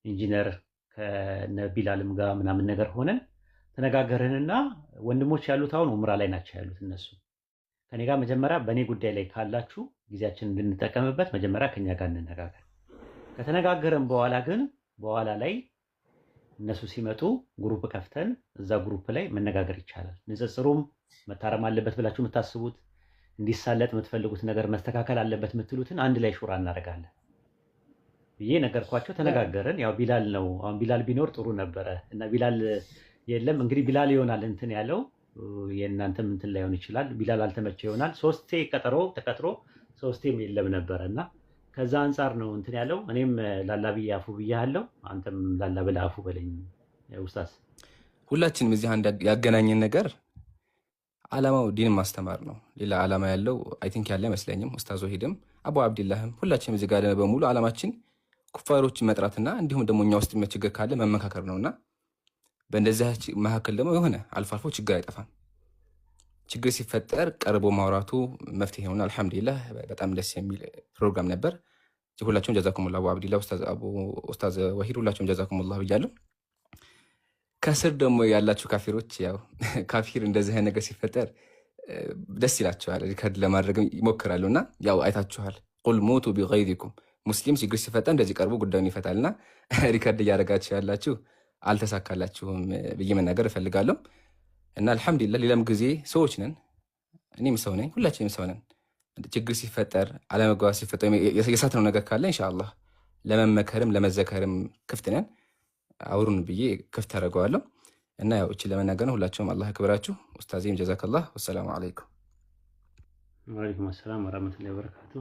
Speaker 1: ኢንጂነር ከነ ቢላልም ጋር ምናምን ነገር ሆነን ተነጋገርንና ወንድሞች ያሉት አሁን ኡምራ ላይ ናቸው ያሉት። እነሱ ከኔ ጋር መጀመሪያ በእኔ ጉዳይ ላይ ካላችሁ ጊዜያችንን እንድንጠቀምበት መጀመሪያ ከኛ ጋር እንነጋገር። ከተነጋገርን በኋላ ግን በኋላ ላይ እነሱ ሲመጡ group ከፍተን እዛ group ላይ መነጋገር ይቻላል። ንጽጽሩም መታረም አለበት ብላችሁ የምታስቡት፣ እንዲሳለጥ የምትፈልጉት ነገር፣ መስተካከል አለበት የምትሉትን አንድ ላይ ሹራ እናደርጋለን ብዬ ነገርኳቸው። ተነጋገርን። ያው ቢላል ነው፣ አሁን ቢላል ቢኖር ጥሩ ነበረ እና ቢላል የለም። እንግዲህ ቢላል ይሆናል እንትን ያለው፣ የእናንተም እንትን ላይሆን ይችላል። ቢላል አልተመቸ ይሆናል። ሶስቴ ቀጠሮ ተቀጥሮ ሶስቴም የለም ነበረ እና ከዛ አንጻር ነው እንትን ያለው። እኔም ላላ ብዬ አፉ ብያለሁ። አንተም ላላ ብለህ አፉ በለኝ ኡስታዝ።
Speaker 7: ሁላችንም እዚህ አንድ ያገናኘን ነገር ዓላማው ዲን ማስተማር ነው። ሌላ ዓላማ ያለው I think ያለ አይመስለኝም። ኡስታዝ ወሂድም አቡ አብዲላህም ሁላችንም እዚህ ጋር በሙሉ ዓላማችን ኩፋሮችን መጥራትና እንዲሁም ደግሞ እኛ ውስጥ ችግር ካለ መመካከር ነውና በእንደዚህ መካከል ደግሞ የሆነ አልፎ አልፎ ችግር አይጠፋም። ችግር ሲፈጠር ቀርቦ ማውራቱ መፍትሄ ነውና الحمد لله በጣም ደስ የሚል ፕሮግራም ነበር። ሁላችሁም جزاكم الله፣ አቡ አብዲላህ፣ ኡስታዝ ወሂድ ሁላችሁም جزاكم الله ብያለሁ። ከስር ደግሞ ያላችሁ ካፊሮች፣ ያው ካፊር እንደዚህ አይነት ነገር ሲፈጠር ደስ ይላቸዋል፣ record ለማድረግ ይሞክራሉ እና ያው አይታችኋል። قل موتوا بغيظكم፣ ሙስሊም ችግር ሲፈጠር እንደዚህ ቀርቦ ጉዳዩን ይፈታልና record እያደረጋችሁ ያላችሁ አልተሳካላችሁም ብዬ መናገር እፈልጋለሁ። እና الحمد لله ሌላም ጊዜ ሰዎች ነን፣ እኔም ሰው ነኝ፣ ሁላችንም ሰው ነን። ችግር ሲፈጠር፣ አለመግባባት ሲፈጠር፣ የሳትነው ነገር ካለ إن شاء الله ለመመከርም ለመዘከርም ክፍት ነን። አውሩን ብዬ ክፍት አደርገዋለሁ። እና ያው እችን ለመናገር ነው። ሁላችሁም አላህ ያክብራችሁ። ኡስታዜም جزاك الله። والسلام عليكم።
Speaker 1: وعليكم السلام ورحمة الله وبركاته።